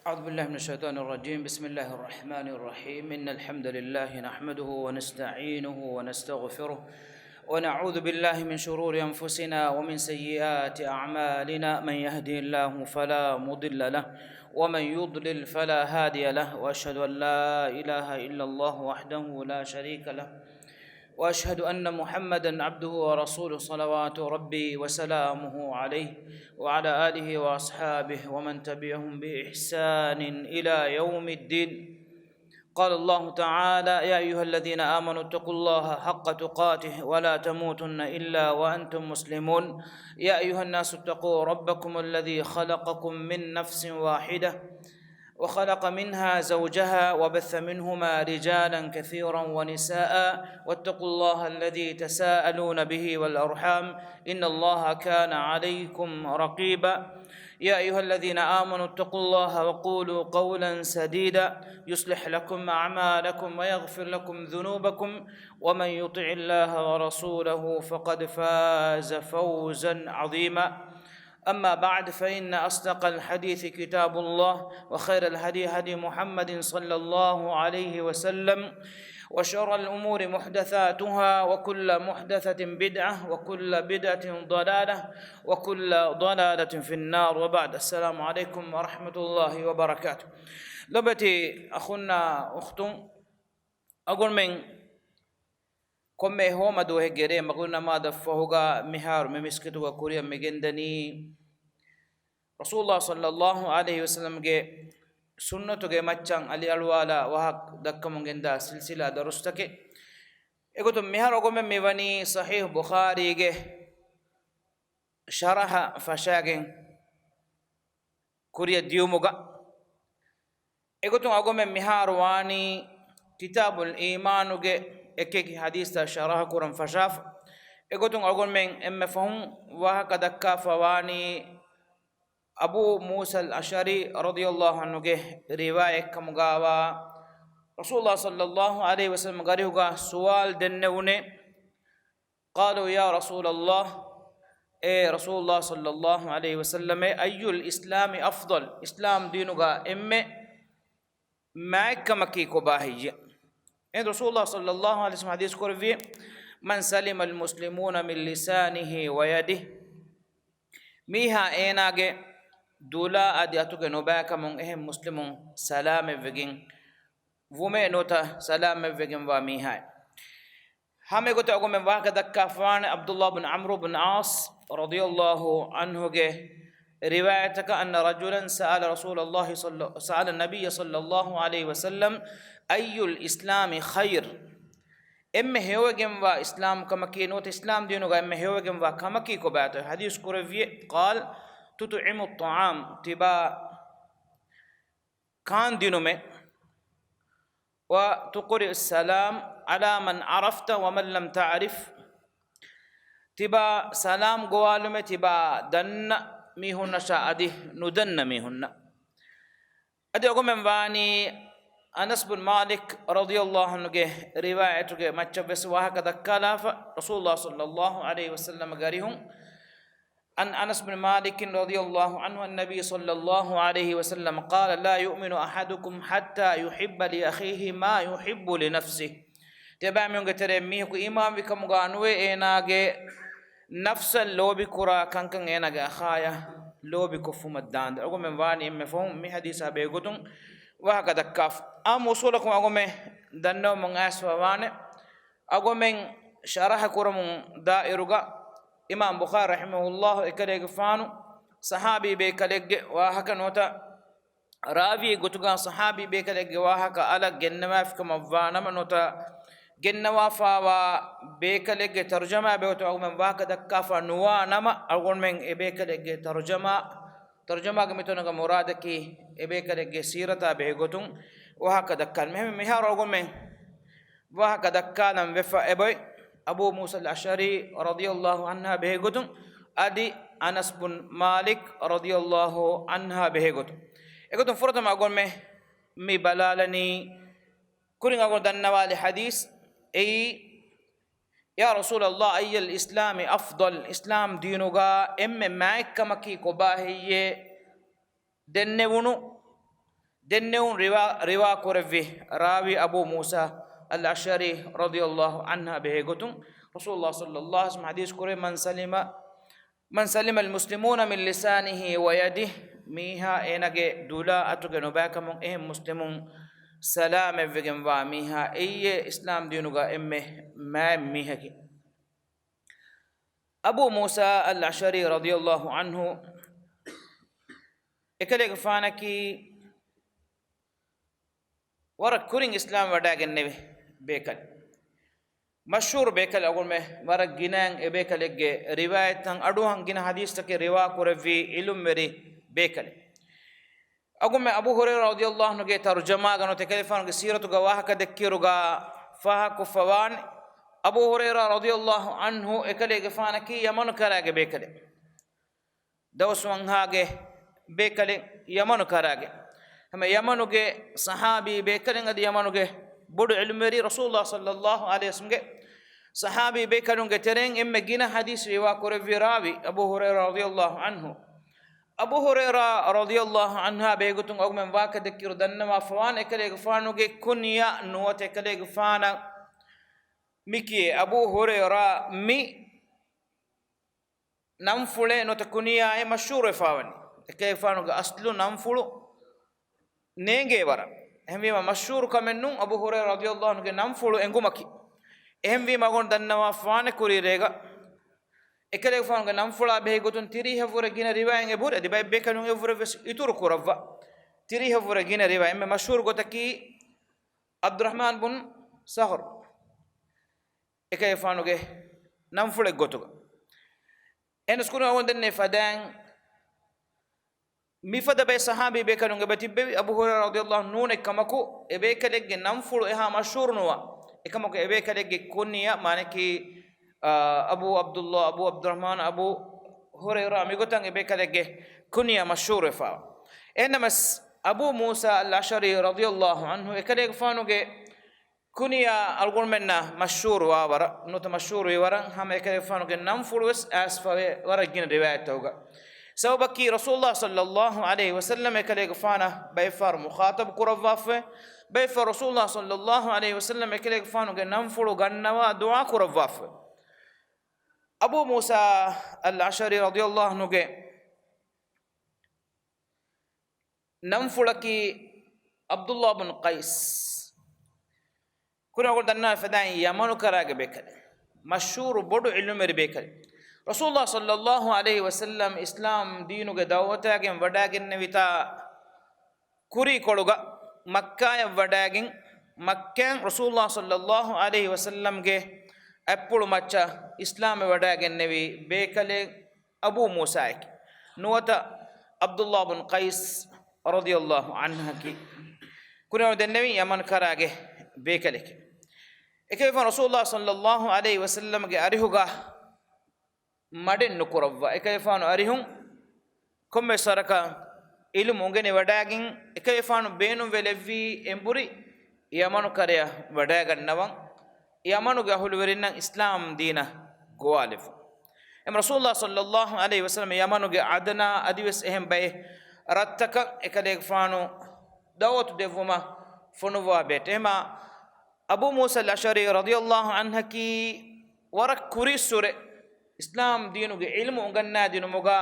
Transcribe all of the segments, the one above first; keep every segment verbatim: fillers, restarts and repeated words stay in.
أعوذ بالله من الشيطان الرجيم. بسم الله الرحمن الرحيم. إن الحمد لله نحمده ونستعينه ونستغفره، ونعوذ بالله من شرور أنفسنا ومن سيئات أعمالنا. من يهده الله فلا مضل له، ومن يضلل فلا هادي له، وأشهد أن لا إله إلا الله وحده لا شريك له، وأشهد أن محمدا عبده ورسوله، صلوات ربي وسلامه عليه وعلى آله وأصحابه ومن تبعهم بإحسان إلى يوم الدين. قال الله تعالى: يا أيها الذين آمنوا اتقوا الله حق تقاته ولا تموتن إلا وأنتم مسلمون. يا أيها الناس اتقوا ربكم الذي خلقكم من نفس واحدة وخلق منها زوجها وبث منهما رجالا كثيرا ونساء، واتقوا الله الذي تساءلون به والأرحام، إن الله كان عليكم رقيبا. يا أيها الذين آمنوا اتقوا الله وقولوا قولا سديدا، يصلح لكم أعمالكم ويغفر لكم ذنوبكم، ومن يطع الله ورسوله فقد فاز فوزا عظيما. أما بعد، فإن أصدق الحديث كتاب الله، وخير الهدي هدي محمد صلى الله عليه وسلم، وشر الأمور محدثاتها، وكل محدثة بدعة، وكل بدعة ضلالة، وكل ضلالة في النار، وبعد. السلام عليكم ورحمة الله وبركاته. ލޮބުވެތި އަޚުންނާ އުޚްތުން، އަޅުގަނޑުމެން ކޮންމެ ހޯމަ ދުވަހެއްގެ ރޭ މަގުރިބް ނަމާދަށް ފަހުގަ މިހާރު މި މިސްކިތުގަ ކުރިއަށް މި ގެންދަނީ ރަސޫލުﷲ ޞައްލަﷲ ޢަލައިހި ވަސައްލަމްގެ ސުންނަތުގެ މައްޗަށް އަލިއަޅުވާލާ ވާހަކަ ދައްކަމުން ގެންދާ ސިލްސިލާ ދަރުސްތަކެއް. އެގޮތުން މިހާރު އަޅުގަނޑުމެން މި ވަނީ ޞަޙީޙު ބުޚާރީގެ ޝަރަޙަ ފަށާގެން ކުރިއަށް ދިޔުމުގަ. އެގޮތުން އަޅުގަނޑުމެން މިހާރު ވާނީ ކިތާބުލް އީމާނުގެ އެކި އެކި ޙަދީޘްތައް ޝަރަޙަ ކުރަން ފަށާފަ. އެގޮތުން އަޅުގަނޑުމެން އެންމެ ފަހުން ވާހަކަ ދައްކާފަ ވާނީ އަބޫ މޫސަލް އަޝްޢަރީ ރަޟިޔަﷲ ޢަންހުގެ ރިވާޔަތްކަމުގައިވާ، ރަސޫލުﷲ ޞައްލަﷲ ޢަލައިހި ވަސައްލަމް ގަރިހުގަ ސުވާލު ދެންނެވުނޭ، قالوا يا رسول الله، އޭ ރަސޫލުﷲ ޞައްލަﷲ ޢަލައިހި ވަސައްލަމް، أي الإسلام أفضل؟ އިސްލާމް ދީނުގަ އެންމެ މާތްކަމަކީ ކޮބާ ހެއްޔޭ؟ އެހެން ރަސޫލުﷲ ޞައްލަﷲ ޢަލައިހި ވަސައްލަމް ޙަދީޘް ކުރެއްވި، من سلم المسلمون من لسانه ويده، މީހާ އޭނާގެ ދުލާ އަދި އަތުގެ ނުބައިކަމުން އެހެން މުސްލިމުން ސަލާމަތްވެގެން ވުމޭ ނުވަތަ ސަލާމަތްވެގެންވާ މީހާއެއް. ހަމަ އެގޮތަށް އަޅުގަނޑުމެން ވާހަކަ ދައްކާފަވާނެ ޢަބްދުﷲ ބިން ޢަމްރު ބިން ޢާޞް ރަޟިޔަﷲ ޢަންހުގެ ރިވާޔަތަކަށް، أن رجلا سأل رسول الله صلى، سأل النبي صلى الله عليه وسلم، أي الإسلام خير؟ އެންމެ ހެޔޮވެގެންވާ އިސްލާމް ކަމަކީ ނުވަތަ އިސްލާމް ދީނުގަ އެންމެ ހެޔޮވެގެންވާ ކަމަކީ ކޮބާތޯ؟ ޙަދީޘް ކުރެއްވި، قال، تطعم الطعام، ތިބާ ކާންދިނުމެއް، وتقرئ السلام على من عرفت ومن لم تعرف، ތިބާ ސަލާމް ގޮވާލުމެއް، ތިބާ ދަންނަ މީހުންނަށާ އަދި ނުދަންނަ މީހުންނަށް. އަދި އަޅުގަނޑުމެން ވާނީ އަނަސް ބިން މާލިކް ރަޟިޔަﷲ ޢަންހުގެ ރިވާޔަތުގެ މައްޗަށް ވެސް ވާހަކަ ދައްކާލާފަ، ރަސޫލުﷲ ޞައްލަﷲ ޢަލައިހި ވަސައްލަމްގެ އަރިހުން، عن أنس بن مالك رضي الله عنه عن النبي صلى الله عليه وسلم قال، لا يؤمن أحدكم حتى يحب لأخيه ما يحب لنفسه. ތިޔަބައިމީހުންގެ ތެރެއިން މީހަކު އީމާންވި ކަމުގަ ނުވޭ، އޭނާގެ ނަފްސަށް ލޯބިކުރާ ކަންކަން އޭނާގެ އަޚާޔަށް ލޯބިކޮށްފުމަށް ދާންދެން. އަޅުގަނޑުމެން ވާނީ އެންމެ ފަހުން މި ޙަދީޘާ ބެހޭގޮތުން ވާހަކަ ދައްކާފަ. އާއްމު އުޞޫލަކުން އަޅުގަނޑުމެން ދަންނަވަމުން އައިސްފަ ވާނެ، އަޅުގަނޑުމެން ޝަރަޙަ ކުރަމުން ދާއިރުގަ އިމާމް ބުޚާރީ ރަޙިމަހުﷲ އެކަލޭގެފާނު ޞަޙާބީ ބޭކަލެއްގެ ވާހަކަ ނުވަތަ ރާވީ ގޮތުގަ ޞަޙާބީ ބޭކަލެއްގެ ވާހަކަ އަލަށް ގެންނަވާފިކަމަށްވާނަމަ ނުވަތަ ގެންނަވާފަވާ ބޭކަލެއްގެ ތަރުޖަމާ ބެހޭގޮތުން އަޅުގަނޑުމެން ވާހަކަ ދައްކާފަ ނުވާނަމަ، އަޅުގަނޑުމެން އެ ބޭކަލެއްގެ ތަރުޖަމާ، ތަރުޖަމާގެ މިތަނުގަ މުރާދަކީ އެ ބޭކަލެއްގެ ސީރަތާ ބެހޭގޮތުން ވާހަކަ ދައްކާން. މިހާރު އަޅުގަނޑުމެން ވާހަކަ ދައްކާލަން ވެފަ އެބައޮތް އަބޫ މޫސަލް އަޝްޢަރީ ރަޟިޔަﷲ ޢަންހާ ބެހޭގޮތުން އަދި އަނަސް ބުން މާލިކް ރަޟިޔަﷲ ޢަންހާ ބެހޭގޮތުން. އެގޮތުން ފުރަތަމަ އަޅުގަނޑުމެން މި ބަލާލަނީ، ކުރިން އަޅުގަނޑު ދަންނަވާލި ޙަދީޘް އެއީ، يا رسول الله أي الإسلام أفضل؟ އިސްލާމް ދީނުގަ އެންމެ މާތްކަމަކީ ކޮބާ ހެއްޔޭ؟ ދެންނެވުނު ދެންނެވުން ރިވާ، ރިވާ ކުރެއްވި ރާވީ އަބޫ މޫސާ އަލްއަޝްޢަރީ ރަޟިޔަﷲ ޢަންހާ ބެހޭ ގޮތުން ރަސޫލުﷲ ޞައްލަﷲ ޢަލައިހި ވަސައްލަމަ ޙަދީޘް ކުރޭ، من سلم، من سلم المسلمون من لسانه ويده، މީހާ އޭނާގެ ދުލާ އަތުގެ ނުބައިކަމުން އެހެން މުސްލިމުން ސަލާމަތްވެގެންވާ މީހާ އެއީ އިސްލާމް ދީނުގަ އެންމެ މާތް މީހަކީ. އަބޫ މޫސާ އަލްއަޝްޢަރީ ރަޟިޔަﷲ ޢަންހު އެކަލޭގެފާނަކީ ވަރަށް ކުރިން އިސްލާމް ވަޑައިގެންނެވި ބޭކަލެއް. މަޝްހޫރު ބޭކަލެއް އަގުންމެ ވަރަށް ގިނައިން އެ ބޭކަލެއްގެ ރިވާޔަތްތައް އަޑުއަހަން ގިނަ ޙަދީޘްތަކެއް ރިވާ ކުރެއްވި ޢިލްމުވެރި ބޭކަލެއް. އަގުންމެ އަބޫ ހުރައިރާ ރަޟިޔަﷲ ޢަންހުގެ ތަރުޖަމާގަ ނުވަތަ އެކަލޭގެފާނުގެ ސީރަތުގަ ވާހަކަ ދެއްކިއިރުގަ ފާހަގަކޮށްފަވާނެ، އަބޫ ހުރައިރާ ރަޟިޔަﷲ ޢަންހު އެކަލޭގެފާނަކީ ޔަމަނު ކަރާގެ ބޭކަލެއް. ދައުސް ވަންހާގެ ބޭކަލެއް ޔަމަނު ކަރާގެ. ހަމަ ޔަމަނުގެ ޞަޙާބީ ބޭކަލެއް އަދި ޔަމަނުގެ ބޮޑު ޢިލްމުވެރި ރަސޫލުﷲ ޞައްލަﷲ ޢަލައިހި ވަސައްލަމްގެ ޞަޙާބީ ބޭކަލުންގެ ތެރެއިން އެންމެ ގިނަ ޙަދީޘް ރިވާ ކުރެއްވި ރާވީ އަބޫ ހުރައިރާ ރަޟިޔަﷲ ޢަންހު. އަބޫ ހުރައިރާ ރަޟިޔަﷲ ޢަންހާ ބެހޭގޮތުން އަގުމެން ވާހަކަ ދެއްކިއިރު ދަންނަވާފަވާނެ އެކަލޭގެފާނުގެ ކުންޔަ ނުވަތަ އެކަލޭގެފާނަށް މިކިޔޭ އަބޫ ހުރައިރާ މި ނަންފުޅެއް ނުވަތަ ކުންޔާއެއް މަޝްހޫރުވެފާވަނީ. އެކަލޭގެފާނުގެ އަސްލު ނަންފުޅު ނޭނގޭ ވަރަށް. އެހެންވީމަ މަޝްހޫރު ކަމެއް ނޫން އަބޫ ހުރައިރާ ރަޟިޔަﷲ ޢަންހުގެ ނަންފުޅު އެނގުމަކީ. އެހެންވީމަ އަގުން ދަންނަވާފާނެ ކުރީ ރޭގަ އެކަލޭގެފާނުގެ ނަންފުޅާ ބެހޭ ގޮތުން ތިރީހަށްވުރެ ގިނަ ރިވާޔަތް އެބަހުރި އަދި ބައެއް ބޭކަލުން އެއަށްވުރެ ވެސް އިތުރު ކުރައްވާ. ތިރީހަށްވުރެ ގިނަ ރިވާޔަތް. އެންމެ މަޝްހޫރު ގޮތަކީ ޢަބްދުއްރަޙްމާން ބުން ޞަޚްރު. އެކަލޭގެފާނުގެ ނަންފުޅެއް ގޮތުގަ. އެހެނަސް ކުރިން އަގުން ދެންނެވި ފަދައިން މިފަދަ ބައެއް ޞަޙާބީ ބޭކަލުން އެބަ ތިއްބެވި. އަބޫ ހުރައިރާ ރަޟިޔަﷲ ޢަންހު ނޫނެއް ކަމަކު، އެ ބޭކަލެއްގެ ނަންފުޅު އެހާ މަޝްހޫރު ނުވާ. އެކަމަކު އެ ބޭކަލެއްގެ ކުންޔަ މާނައަކީ، އާ، އަބޫ ޢަބްދުއްލާ، އަބޫ ޢަބްދުއްރަޙްމާން، އަބޫ ހުރައިރާ މިގޮތަށް އެ ބޭކަލެއްގެ ކުންޔަ މަޝްހޫރުވެފަ. އެހެންނަމަވެސް އަބޫ މޫސާ އަލްއަޝްޢަރީ ރަޟިޔަﷲ ޢަންހު އެކަލޭގެފާނުގެ ކުނިޔާ އަޅުގަނޑުމެންނަށް މަޝްހޫރުވާ ވަރަށް، ނުވަތަ މަޝްހޫރުވި ވަރަށް، ހަމަ އެކަލޭގެފާނުގެ ނަންފުޅުވެސް އައިސްފަވޭ ވަރަށް ގިނަ ރިވާޔަތްތަކުގަ. ސަބަބަކީ ރަސޫލުﷲ ޞައްލަﷲ ޢަލައިހި ވަސައްލަމް އެކަލޭގެފާނަށް ބައެއްފަހަރު މުޚާޠަބު ކުރައްވާފަވޭ. ބައެއްފަހަރު ރަސޫލުﷲ ޞައްލަﷲ ޢަލައިހި ވަސައްލަމް އެކަލޭގެފާނުގެ ނަންފުޅު ގަންނަވާ ދުޢާ ކުރައްވާފަވޭ. އަބޫ މޫސާ އަލްއަޝްޢަރީ ރަޟިޔަﷲ ޢަންހުގެ ނަންފުޅަކީ ޢަބްދުއްލާ ބުން ޤައިސް. ކުރިން އަޅުގަނޑު ދަންނަވާ ފަދައިން ޔަމަނު ކަރާގެ ބޭކަލެއް. މަޝްހޫރު ބޮޑު ޢިލްމުވެރި ބޭކަލެއް. ރަސޫލުﷲ ޞައްލަﷲ ޢަލައިހި ވަސައްލަމް އިސްލާމް ދީނުގެ ދަޢުވަތާގެން ވަޑައިގެންނެވިތާ ކުރީކޮޅުގަ މައްކާޔަށް ވަޑައިގެން، މައްކާއިން ރަސޫލުﷲ ޞައްލަﷲ ޢަލައިހި ވަސައްލަމްގެ އަތްޕުޅު މައްޗަށް އިސްލާމްވެ ވަޑައިގެންނެވި ބޭކަލެއް އަބޫ މޫސާއަކީ. ނުވަތަ ޢަބްދުއްލާ ބުން ޤައިސް ރަޟިޔަﷲ ޢަންހަކީ. ކުރިން ދެންނެވި ޔަމަން ކަރާގެ ބޭކަލެކޭ. އެކަލޭގެފާނު ރަސޫލުﷲ ޞައްލަﷲ ޢަލައިހި ވަސައްލަމްގެ އަރިހުގަ މަޑެއް ނުކުރައްވާ. އެކަލޭގެފާނު އަރިހުން ކޮންމެސް ވަރަކަށް ޢިލްމު އުނގެނި ވަޑައިގެން، އެކަލޭގެފާނު ބޭނުންވެލެއްވީ އެނބުރި ޔަމަނު ކަރަޔަށް ވަޑައިގަންނަވަން، ޔަމަނުގެ އަހުލުވެރިންނަށް އިސްލާމް ދީނަށް ގޮވާލެއްވުން. އެމަ ރަސޫލުﷲ ޞައްލަﷲ ޢަލައިހި ވަސައްލަމް ޔަމަނުގެ ޢަދަނާ އަދިވެސް އެހެން ބައެއް ރަށްތަކަށް އެކަލޭގެފާނު ދަޢުވަތު ދެއްވުމަށް ފޮނުއްވާ ބޭތެއް. އެމަ އަބޫ މޫސާ އަލްއަޝްޢަރީ ރަޟިޔަﷲ ޢަންހަކީ ވަރަށް ކުރީއްސުރެ އިސްލާމް ދީނުގެ ޢިލްމު އުނގަންނާދިނުމުގަ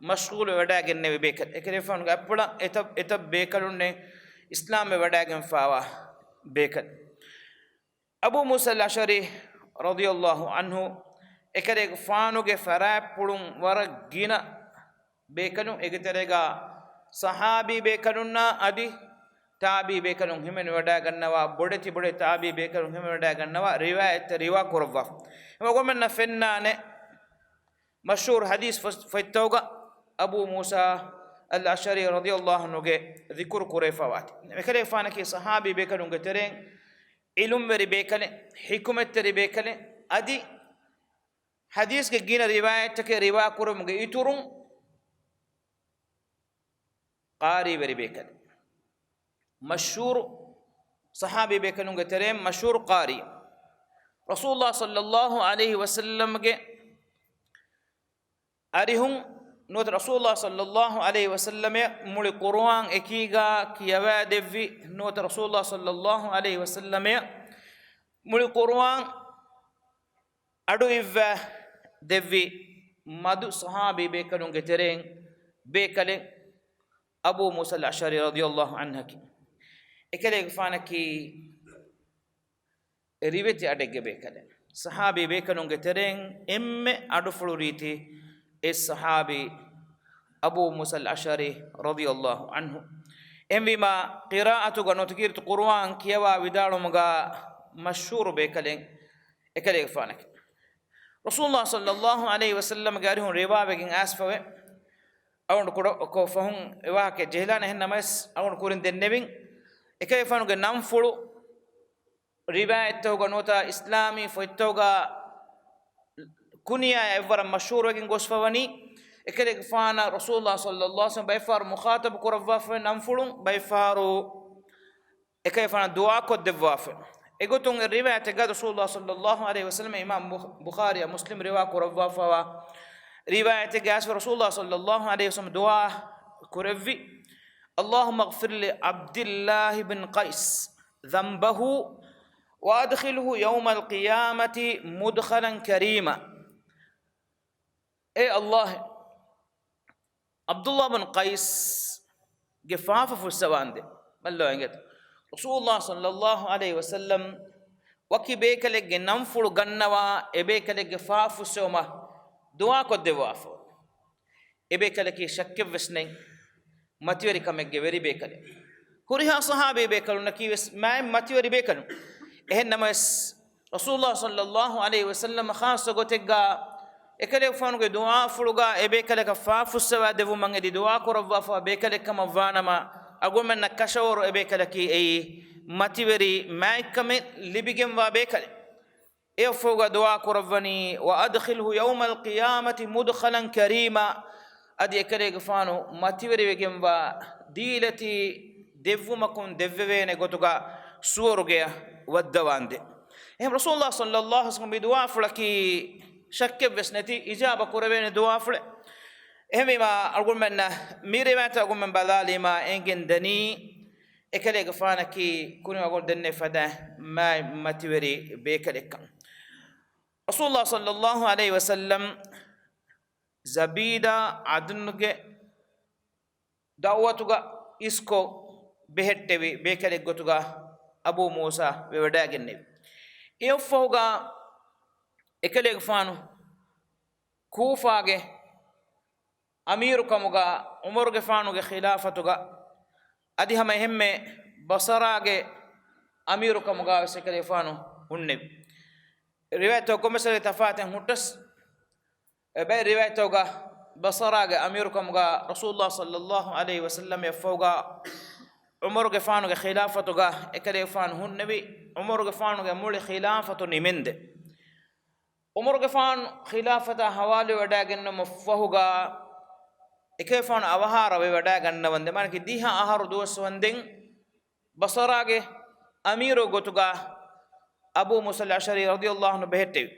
މަޝްޣޫލު ވެވަޑައިގެންނެވި ބޭކަލެއް. އެކަލޭގެފާނުގެ އަތްޕުޅަށް އެތައް، އެތައް ބޭކަލުންނެއް އިސްލާމްވެ ވަޑައިގެންފާވާ ބޭކަލެއް. އަބޫ މޫސާ އަލްއަޝްޢަރީ ރަޟިޔަﷲ ޢަންހު އެކަލޭގެފާނުގެ ފަރާތްޕުޅުން ވަރަށް ގިނަ ބޭކަލުން، އޭގެ ތެރޭގަ ޞަޙާބީ ބޭކަލުންނާ އަދި ތާބިޢީ ބޭކަލުން ހިމެނިވަޑައިގަންނަވާ، ބޮޑެތި ބޮޑެތި ތާބިޢީ ބޭކަލުން ހިމެނިވަޑައިގަންނަވާ ރިވާޔަތްތައް ރިވާ ކުރައްވާފަ. އެމަ އަޅުގަނޑުމެންނަށް ފެންނާނެ މަޝްހޫރު ޙަދީޘް ފޮތް، ފޮތްތަކުގަ އަބޫ މޫސާ އަލްއަޝްޢަރީ ރަޟިޔަﷲ ޢަންހުގެ ޛިކުރު ކުރެވިފަވާތީ. އެކަލޭގެފާނަކީ ޞަޙާބީ ބޭކަލުންގެ ތެރެއިން ޢިލްމުވެރި ބޭކަލެއް، ޙިކުމަތްތެރި ބޭކަލެއް، އަދި ޙަދީޘްގެ ގިނަ ރިވާޔަތްތަކެއް ރިވާ ކުރުމުގެ އިތުރުން ޤާރީވެރި ބޭކަލެއް. މަޝްހޫރު ޞަޙާބީ ބޭކަލުންގެ ތެރެއިން މަޝްހޫރު ޤާރީ. ރަސޫލުﷲ ޞައްލަﷲ ޢަލައިހި ވަސައްލަމްގެ އަރިހުން ނުވަތަ ރަސޫލާ ޞައްލައްލާހު ޢަލައިހި ވަސައްލަމައަށް މުޅި ޤުރުއާން އެކީގާ ކިޔަވާދެއްވި، ނުވަތަ ރަސޫލާ ޞައްލައްލާހު ޢަލައިހި ވަސައްލަމައަށް މުޅި ޤުރުއާން އަޑު އިއްވާ ދެއްވި މަދު ޞަޙާބީ ބޭކަލުންގެ ތެރެއިން ބޭކަލެއް އަބޫ މޫސަލް އަޝްޢަރީ ރަޟިޔައްލާހު ޢަންހަކީ. އެކަލޭގެފާނަކީ ރިވެތި އަޑެއްގެ ބޭކަލެއް. ޞަޙާބީ ބޭކަލުންގެ ތެރެއިން އެންމެ އަޑުފުޅު ރީތި އެއް ޞަޙާބީ އަބޫ މޫސަލް އަޝްޢަރީ ރަޟިޔައްލާހު ޢަންހު. އެހެންވީމާ، ޤިރާއަތުގަ ނުވަތަ ކީރިތި ޤުރުއާން ކިޔަވާ ވިދާޅުވުމުގަ މަޝްހޫރު ބޭކަލެއް އެކަލޭގެފާނަކީ. ރަސޫލާ ޞައްލައްލާހު ޢަލައިހި ވަސައްލަމްގެ އަރިހުން ރިވާވެގެން އައިސްފަވޭ. އަޅުގަނޑު ކުޑަ ކޮށް ފަހުން އެ ވާހަކަ ޖެހިލާނެ، އެހެން ނަމަވެސް އަޅުގަނޑު ކުރިން ދެންނެވިން. އެކަލޭގެފާނުގެ ނަންފުޅު ރިވާޔަތްތަކުގަ ނުވަތަ އިސްލާމީ ފޮތްތަކުގަ ކުނިޔާ އެއްވަރަށް މަޝްހޫރުވެގެން ގޮސްފަވަނީ، އެކަލޭގެފާނަށް ރަސޫލާ ޞައްލައްލާހު ޢަލައިހި ވަސައްލަމް ބައެއްފަހަރު މުޚާޠަބު ކުރައްވާފަވޭ ނަންފުޅުން، ބައެއްފަހަރު އެކަލޭގެފާނަށް ދުޢާ ކޮށްދެއްވާފަ. އެގޮތުން އެ ރިވާޔަތެއްގަ ރަސޫލާ ޞައްލައްލާހު ޢަލައިހި ވަސައްލަމަ، އިމާމް ބުޚ-، ބުޚާރީ މުސްލިމް ރިވާ ކުރައްވާފަވާ ރިވާޔަތެއްގަ އައިސްފަ ރަސޫލާ ޞައްލައްލާހު ޢަލައިހި ވަސައްލަމަ ދުޢާ ކުރެއްވި، اللهم اغفر لعبد الله بن قيس ذنبه وأدخله يوم القيامة مدخلا كريما. އޭ ﷲ، ޢަބްދުﷲ ބިން ޤައިސްގެ ފާފަ ފުއްސަވާންދޭ. މައްލޯ އެނގޭތަ؟ ރަސޫލުﷲ ޞައްލައްލާހު ޢަލައިހި ވަސައްލަމް ވަކި ބޭކަލެއްގެ ނަންފުޅު ގަންނަވާ، އެބޭކަލެއްގެ ފާފަ ފުއްސެވުމަށް ދުޢާ ކޮށްދެއްވާފަ. އެބޭކަލަކީ ޝައްކެއްވެސް ނެތް މަތިވެރިކަމެއްގެ ވެރި ބޭކަލެއް. ހުރިހާ ޞަޙާބީ ބޭކަލުންނަކީވެސް މާތް މަތިވެރި ބޭކަލުން. އެހެން ނަމަވެސް، ރަސޫލުﷲ ޞައްލައްލާހު ޢަލައިހި ވަސައްލަމަ ޚާއްޞަ ގޮތެއްގާ އެކަލޭގެފާނުގެ ދުޢާފުޅުގާ އެބޭކަލަކަށް ފާފަ ފުއްސަވާ ދެއްވުމަށް އެދި ދުޢާ ކުރައްވާފަ ބޭކަލެއްކަމަށް ވާނަމަ، އަޅުގަނޑުމެންނަށް ކަށަވަރު އެބޭކަލަކީ އެއީ މަތިވެރި މާތްކަމެއް ލިބިގެންވާ ބޭކަލެއް. އެއަށްފަހުގަ ދުޢާ ކުރައްވަނީ، وأدخله يوم القيامة مدخلا كريما، އަދި އެކަލޭގެފާނު މަތިވެރިވެގެންވާ ދީލަތީ ދެއްވުމަކުން ދެއްވެވޭނެ ގޮތުގަ ސުވަރުގެއަށް ވައްދަވާންދޭ. އެހެން ރަސޫލުﷲ ޞައްލައްލާހު ޢަލައިހި ވަސައްލަމަ މި ދުޢާފުޅަކީ ޝައްކެއްވެސް ނެތި އިޖާބަ ކުރެވޭނެ ދުޢާފުޅެއް. އެހެންވީމާ، އަޅުގަނޑުމެންނަށް މި ރިވާޔަތް އަޅުގަނޑުމެން ބަލާލީމާ އެނގެން ދަނީ، އެކަލޭގެފާނަކީ ކުރިން އަޅުގަނޑު ދެންނެވި ފަދައިން މާތް މަތިވެރި ބޭކަލެއްކަން. ރަސޫލުﷲ ޞައްލައްލާހު ޢަލައިހި ވަސައްލަމަ ޒަބީދާ ޢަދުންގެ ދަޢުވަތުގަ އިސްކޮށް ބެހެއްޓެވި ބޭކަލެއްގޮތުގަ އަބޫ މޫސާ ވެވަޑައިގެންނެވި. އެއަށްފަހުގަ އެކަލޭގެފާނު ކޫފާގެ އަމީރުކަމުގަ ޢުމަރުގެފާނުގެ ޚިލާފަތުގަ އަދި ހަމަ އެހެންމެ ބަޞަރާގެ އަމީރުކަމުގަވެސް އެކަލޭގެފާނު ހުންނެވި. ރިވާޔަތްތަކުގަ ކޮންމެސް ތަފާތެއް ހުއްޓަސް، އެ ބައެއް ރިވާޔަތްތަކުގަ ބަޞަރާގެ އަމީރުކަމުގަ ރަސޫލުﷲ ޞައްލައްލާހު ޢަލައިހި ވަސައްލަމަ އަށްފަހުގަ ޢުމަރުގެފާނުގެ ޚިލާފަތުގަ އެކަލޭގެފާނު ހުންނެވި، ޢުމަރުގެފާނުގެ މުޅި ޚިލާފަތު ނިމެންދެން. ޢުމަރުގެފާނު ޚިލާފަތާ ހަވާލުވެވަޑައިގެންނެވުމަށްފަހުގަ އެކަލޭގެފާނު އަވަހާރަވެވަޑައިގަންނަވަންދެން، މާނައަކީ ދިހަ އަހަރު ދުވަސްވަންދެން ބަޞަރާގެ އަމީރު ގޮތުގަ އަބޫ މޫސަލް އަޝްޢަރީ ރަޟިޔައްލާހު ޢަންހު ބެހެއްޓެވި.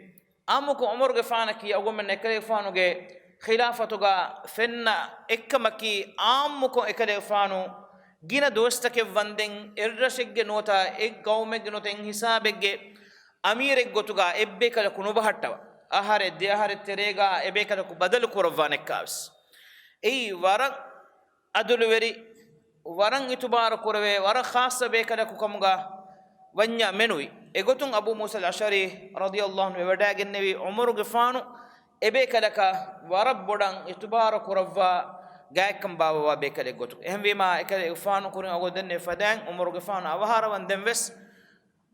އާއްމުކޮށް ޢުމަރުގެފާނަކީ އަޅުގަނޑުމެން އެކަލޭގެފާނުގެ ޚިލާފަތުގަ ފެންނަ އެއްކަމަކީ، އާއްމުކޮށް އެކަލޭގެފާނު ގިނަ ދުވަސްތަކެއް ވަންދެން އެއްރަށެއްގެ ނުވަތަ އެއްގައުމެއްގެ ނުވަތަ އެއްހިސާބެއްގެ އަމީރެއްގޮތުގަ އެއްބޭކަލަކު ނުބަހައްޓަވާ، އަހަރެއް ދެއަހަރެއް ތެރޭގަ އެބޭކަލަކު ބަދަލު ކުރައްވާނެއްކާވެސް. އެއީ ވަރަށް އަދުލުވެރި، ވަރަށް އިތުބާރު ކުރެވޭ، ވަރަށް ޚާއްޞަ ބޭކަލަކު ކަމުގަ ވަންޏާ މެނުވި. އެގޮތުން އަބޫ މޫސަލް އަޝްޢަރީ ރަޟިޔައްލާހު ޢަންހު ވެވަޑައިގެންނެވީ ޢުމަރުގެފާނު އެބޭކަލަކަށް ވަރަށް ބޮޑަށް އިތުބާރު ކުރައްވާ ގާތްކަން ބާއްވަވާ ބޭކަލެއްގޮތުގަ. އެހެންވީމާ، އެކަލޭގެފާނު ކުރިން އަޅުގަނޑު ދެންނެވި ފަދައިން ޢުމަރުގެފާނު އަވަހާރަވަންދެން ވެސް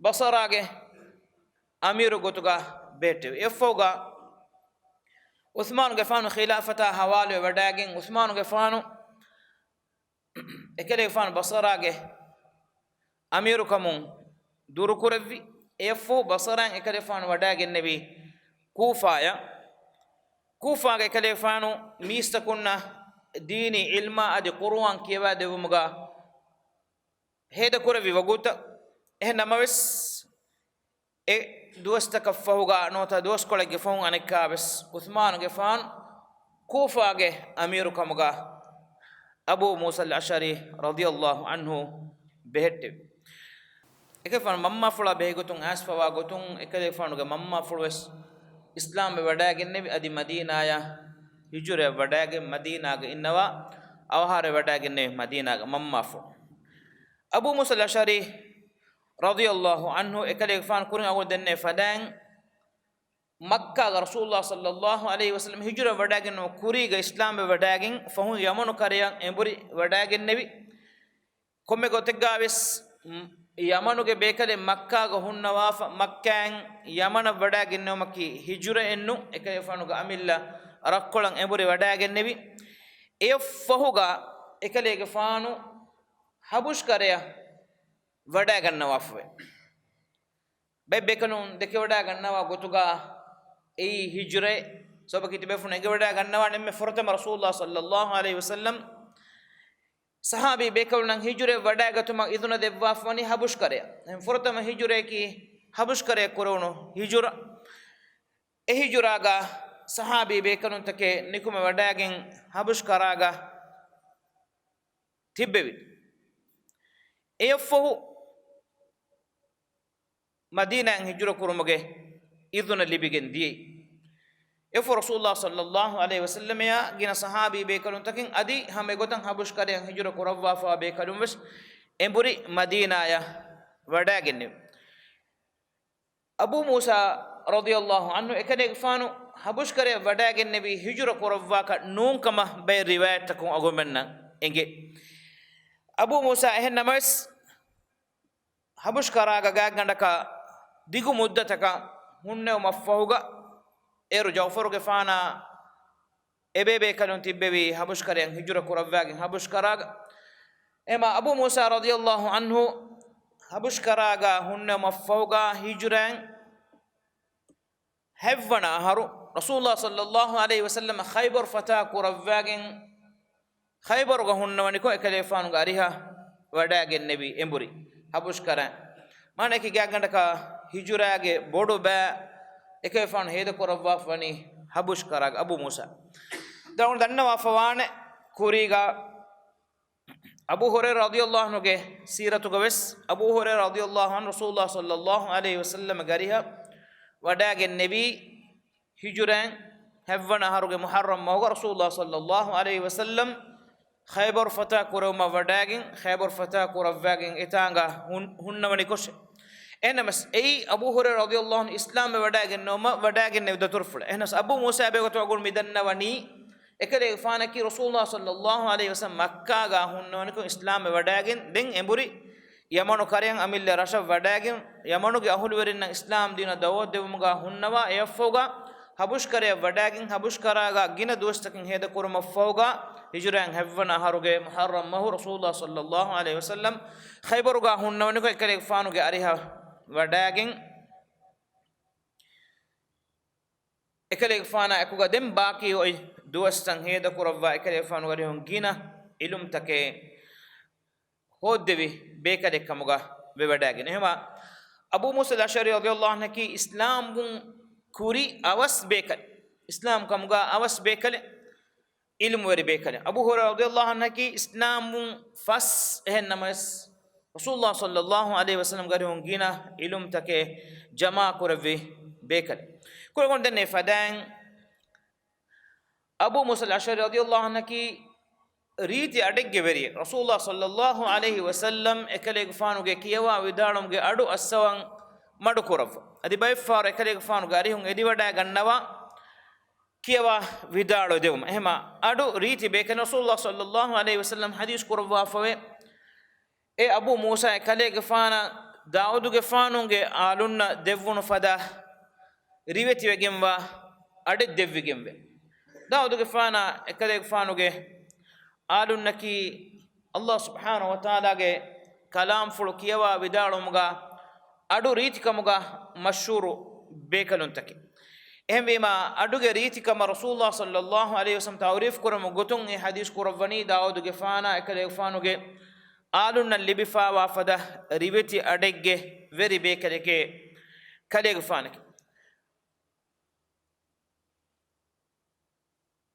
ބަޞަރާގެ އަމީރު ގޮތުގަ ބެހެއްޓެވި. އެއަށްފަހުގަ ޢުޘްމާނުގެފާނު ޚިލާފަތާ ހަވާލުވެވަޑައިގެން، ޢުޘްމާނުގެފާނު އެކަލޭގެފާނު ބަޞަރާގެ އަމީރުކަމުން ދުރުކުރެއްވި. އެއަށްފަހު ބަޞަރާއިން އެކަލޭގެފާނު ވަޑައިގެންނެވި ކޫފާއަށް. ކޫފާގެ އެކަލޭގެފާނު މީސްތަކުންނަށް ދީނީ ޢިލްމާ އަދި ޤުރުއާން ކިޔަވާ ދެއްވުމުގަ ހޭދަކުރެއްވި ވަގުތަށް. އެހެން ނަމަވެސް، އެ ދުވަސްތަކަށްފަހުގަ ނުވަތަ ދުވަސްކޮޅެއްގެ ފަހުން އަނެއްކާވެސް ޢުޘްމާނުގެފާނު ކޫފާގެ އަމީރުކަމުގަ އަބޫ މޫސަލް އަޝްޢަރީ ރަޟިޔަﷲ ޢަންހު ބެހެއްޓެވި. އެކަލޭގެފާނު މަންމާފުޅާ ބެހޭގޮތުން އައިސްފަވާ ގޮތުން އެކަލޭގެފާނުގެ މަންމާފުޅުވެސް އިސްލާމްވެ ވަޑައިގެންނެވި. އަދި މަދީނާޔަށް ހިޖުރަވެ ވަޑައިގެން މަދީނާގަ އިންނަވާ އަވަހާރަވެ ވަޑައިގެންނެވި މަދީނާގަ މަންމާފުޅު. އަބޫ މޫސަލް އަޝްޢަރީ ރަޟިޔަﷲ ޢަންހު އެކަލޭގެފާނު ކުރިން އަގުން ދެންނެވި ފަދައިން، މައްކާގަ ރަސޫލުﷲ ޞައްލަﷲ ޢަލައިހި ވަސައްލަމަ ހިޖުރަ ވަޑައިގެންނެވުނު ކުރީގަ އިސްލާމްވެ ވަޑައިގެން ފަހުން ޔަމަނު ކަރަޔަށް އެނބުރި ވަޑައިގެންނެވި. ކޮންމެ ގޮތެއްގާވެސް، މް، ޔަމަނުގެ ބޭކަލެއް މައްކާގަ ހުންނަވާފަ، މައްކާއިން ޔަމަނަށް ވަޑައިގެންނެވުމަކީ ހިޖުރައެއްނު، އެކަލޭގެފާނުގެ އަމިއްލަ ރަށްކޮޅަށް އެނބުރި ވަޑައިގެންނެވި. އެއަށްފަހުގަ އެކަލޭގެފާނު ހަބުޝް ކަރަޔަށް ވަޑައިގަންނަވާފަވޭ. ބައެއް ބޭކަލުން ދެކެވަޑައިގަންނަވާ ގޮތުގަ އެއީ ހިޖުރައެއް. ސަބަބަކީ ތިބޭފުޅުން އެނގިވަޑައިގަންނަވާނެ އެންމެ ފުރަތަމަ ރަސޫލުﷲ ޞައްލަﷲ ޢަލައިހި ވަސައްލަމަ ޞަޙާބީ ބޭކަލުންނަށް ހިޖުރައެއް ވަޑައިގަތުމަށް އިޛުނަ ދެއްވާފަވަނީ ހަބުޝް ކަރަޔަށް. އެހެން ފުރަތަމަ ހިޖުރަޔަކީ ހަބުޝް ކަރަޔަށް ކުރެވުނު ހިޖުރަ. އެ ހިޖުރާގަ ޞަޙާބީ ބޭކަލުންތަކެއް ނިކުމެ ވަޑައިގެން ހަބުޝް ކަރާގަ ތިއްބެވި. އެއަށްފަހު މަދީނާއިން ހިޖުރަ ކުރުމުގެ އިޛުނަ ލިބިގެން ދިޔައީ. އެފަހު ރަސޫލުﷲ ޞައްލަﷲ ޢަލައިހި ވަސައްލަމައާ ގިނަ ޞަޙާބީ ބޭކަލުންތަކެއް އަދި ހަމަ އެގޮތަށް ހަބުޝް ކަރަޔަށް ހިޖުރަ ކުރައްވާފަވާ ބޭކަލުން ވެސް އެނބުރި މަދީނާޔަށް ވަޑައިގެންނެވި. އަބޫ މޫސާ ރަޟިޔަﷲ ޢަންހު އެކަލޭގެފާނު ހަބުޝް ކަރަޔަށް ވަޑައިގެންނެވީ ހިޖުރަ ކުރައްވާކަށް ނޫން ކަމަށް ބައެއް ރިވާޔަތްތަކުން އަގުންމެންނަށް އެނގޭ. އަބޫ މޫސާ އެހެން ނަމަވެސް، ހަބުޝް ކަރާގަ ގާތްގަނޑަކަށް ދިގު މުއްދަތަކަށް ހުންނެވުމަށްފަހުގަ، އޭރު ޖަޢުފަރުގެފާނާ އެބޭބޭކަލުން ތިއްބެވީ ހަބުޝް ކަރަޔަށް ހިޖުރަ ކުރައްވާގެން ހަބުޝް ކަރާގަ. އެމާ އަބޫ މޫސާ ރަޟިޔަﷲ ޢަންހު ހަބުޝް ކަރާގަ ހުންނެވުމަށްފަހުގަ ހިޖުރައިން ހަތްވަނަ އަހަރު ރަސޫލުﷲ ޞައްލަﷲ ޢަލައިހި ވަސައްލަމަ ޚައިބަރު ފަތާ ކުރައްވާގެން ޚައިބަރުގަ ހުންނަވަނިކޮށް އެކަލޭގެފާނުގެ އަރިހަށް ވަޑައިގެންނެވި އެނބުރި ހަބުޝް ކަރައިން. މާނައަކީ ގާތްގަނޑަކަށް ހިޖުރާގެ ބޮޑު ބައި އެކަލޭގެފާނު ހޭދަކުރައްވާފަވަނީ ހަބުޝް ކަރާގަ އަބޫ މޫސާ. ދަންނަވާފަވާނެ ކުރީގަ އަބޫ ހުރައިރާ ރަޟިޔަﷲ ޢަންހުގެ ސީރަތުގަ ވެސް، އަބޫ ހުރައިރާ ރަޟިޔަﷲ ޢަންހު ރަސޫލުﷲ ޞައްލަﷲ ޢަލައިހި ވަސައްލަމަގެ އަރިހަށް ވަޑައިގެންނެވީ ހިޖުރައިން ހަތްވަނަ އަހަރުގެ މުޙައްރަމް މަހުގަ ރަސޫލުﷲ ޞައްލަﷲ ޢަލައިހި ވަސައްލަމަ ޚައިބަރު ފަތާ ކުރެވުމަށް ވަޑައިގެން، ޚައިބަރު ފަތާ ކުރައްވާގެން އެތާނގަ ހުން-، ހުންނަވަނިކޮށެ. އެހެންނަމަވެސް، އެއީ އަބޫ ހުރައިރާ ރަޟިޔަﷲ ޢަންހު އިސްލާމްވެ ވަޑައިގެންނެވުމަށް ވަޑައިގެންނެވި ދަތުރުފުޅެއް. އެހެނަސް އަބޫ މޫސާ ބެގޮތު އަގުން މި ދަންނަވަނީ، އެކަލޭގެފާނަކީ ރަސޫލުﷲ ޞައްލަﷲ ޢަލައިހި ވަސައްލަމަ މައްކާގަ ހުންނަވަނިކޮށް އިސްލާމްވެ ވަޑައިގެން، ދެން އެނބުރި ޔަމަނު ކަރަޔަށް އަމިއްލަ ރަށަށް ވަޑައިގެން، ޔަމަނުގެ އަހުލުވެރިންނަށް އިސްލާމް ދީނަށް ދަޢުވަތު ދެވުމުގަ ހުންނަވާ، އެއަށްފަހުގަ ހަބުޝް ކަރަޔަށް ވަޑައިގެން، ހަބުޝް ކަރާގަ ގިނަ ދުވަސްތަކެއް ހޭދަކުރުމަށްފަހުގަ، ހިޖުރައިން ހަތްވަނަ އަހަރުގެ މުޙައްރަމް މަހު ރަސޫލުﷲ ޞައްލަﷲ ޢަލައިހި ވަސައްލަމަ ޚައިބަރުގަ ހުންނަވަނިކޮށް، އެކަލޭގެފާނުގެ އަރިހަށް ވަޑައިގެން، އެކަލޭގެފާނާ އެކުގަ ދެން ބާކީ އޮތް ދުވަސްތައް ހޭދަކުރައްވާ، އެކަލޭގެފާނުގެ އަރިހުން ގިނަ ޢިލްމުތަކެއް ހޯއްދެވި ބޭކަލެއް ކަމުގަ ވެވަޑައިގެން. އެހެންވީމާ، އަބޫ މޫސަލް އަޝްޢަރީ ރަޟިޔަﷲ ޢަންހަކީ އިސްލާމްވުން ކުރި އަވަސް ބޭކަލެއް. އިސްލާމް ކަމުގަ އަވަސް ބޭކަލެއް. ޢިލްމުވެރި ބޭކަލެއް. އަބޫ ހުރައިރާ ރަޟިޔަﷲ ޢަންހަކީ އިސްލާމްވުން ފަސް، އެހެން ނަމަވެސް، ރަސޫލުﷲ ޞައްލަﷲ ޢަލައިހި ވަސައްލަމަގެ އަރިހުން ގިނަ ޢިލްމުތަކެއް ޖަމާކުރެއްވި ބޭކަލެއް. ކުރެވެން ދެންނެވި ފަދައިން، އަބޫ މޫސަލް އަޝްޢަރީ ރަޟިޔަﷲ ޢަންހަކީ ރީތި އަޑެއްގެ ވެރިއެއް. ރަސޫލުﷲ ޞައްލަﷲ ޢަލައިހި ވަސައްލަމަ އެކަލޭގެފާނުގެ ކިޔަވާ ވިދާޅުވުމުގެ އަޑު އައްސަވަން މަޑުކުރައްވާ. އަދި ބައެއްފަހަރު އެކަލޭގެފާނުގެ އަރިހުން އެދިވަޑައިގަންނަވާ ކިޔަވާ ވިދާޅުވެ ދެވުމަށް. އެހެންވީމާ، އަޑު ރީތި ބޭކަލެއް. ރަސޫލުﷲ ޞައްލަﷲ ޢަލައިހި ވަސައްލަމަ ޙަދީޘް ކުރައްވާފަވޭ، އޭ އަބޫ މޫސާ، އެކަލޭގެފާނަށް ދާއޫދުގެފާނުގެ އާލުންނަށް ދެއްވުނު ފަދަ ރިވެތިވެގެންވާ އަޑެއް ދެއްވިގެންވޭ. ދާއޫދުގެފާނާ އެކަލޭގެފާނުގެ އާލުންނަކީ ﷲ ސުބްޙާނަހޫ ވަތަޢާލާގެ ކަލާމްފުޅު ކިޔަވާ ވިދާޅުވުމުގަ އަޑު ރީތިކަމުގަ މަޝްހޫރު ބޭކަލުންތަކެއް. އެހެންވީމާ، އަޑުގެ ރީތިކަމަށް ރަސޫލުﷲ ޞައްލަﷲ ޢަލައިހި ވަސައްލަމަ ތަޢުރީފު ކުރުމުގެ ގޮތުން އެ ޙަދީޘް ކުރައްވަނީ ދާއޫދުގެފާނާ އެކަލޭގެފާނުގެ އާލުންނަށް ލިބިފައިވާ ފަދަ ރިވެތި އަޑެއްގެ ވެރި ބޭކަލެކޭ ކަލޭގެފާނަކީ.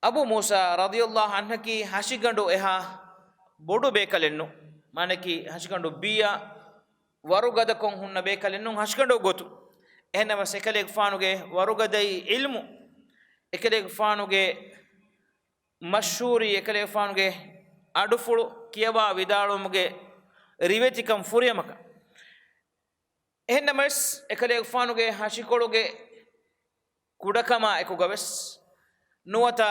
އަބޫ މޫސާ ރަޟިޔަﷲ ޢަންހަކީ ހަށިގަނޑު އެހާ ބޮޑު ބޭކަލެއްނު. މާނަކީ ހަށިގަނޑު ބިޔަ ވަރުގަދަކޮށް ހުންނަ ބޭކަލެއްނު ހަށިގަނޑު ގޮތު. އެހެންނަމަސް އެކަލޭގެފާނުގެ ވަރުގަދައި ޢިލްމު، އެކަލޭގެފާނުގެ މަޝްހޫރީ، އެކަލޭގެފާނުގެ އަޑުފުޅު ކިޔަވާ ވިދާޅުވުމުގެ ރިވެތިކަން ފުރިހަމަކަން. އެހެންނަމަވެސް، އެކަލޭގެފާނުގެ ހަށިކޮޅުގެ ކުޑަކަމާ އެކުގަވެސް ނުވަތަ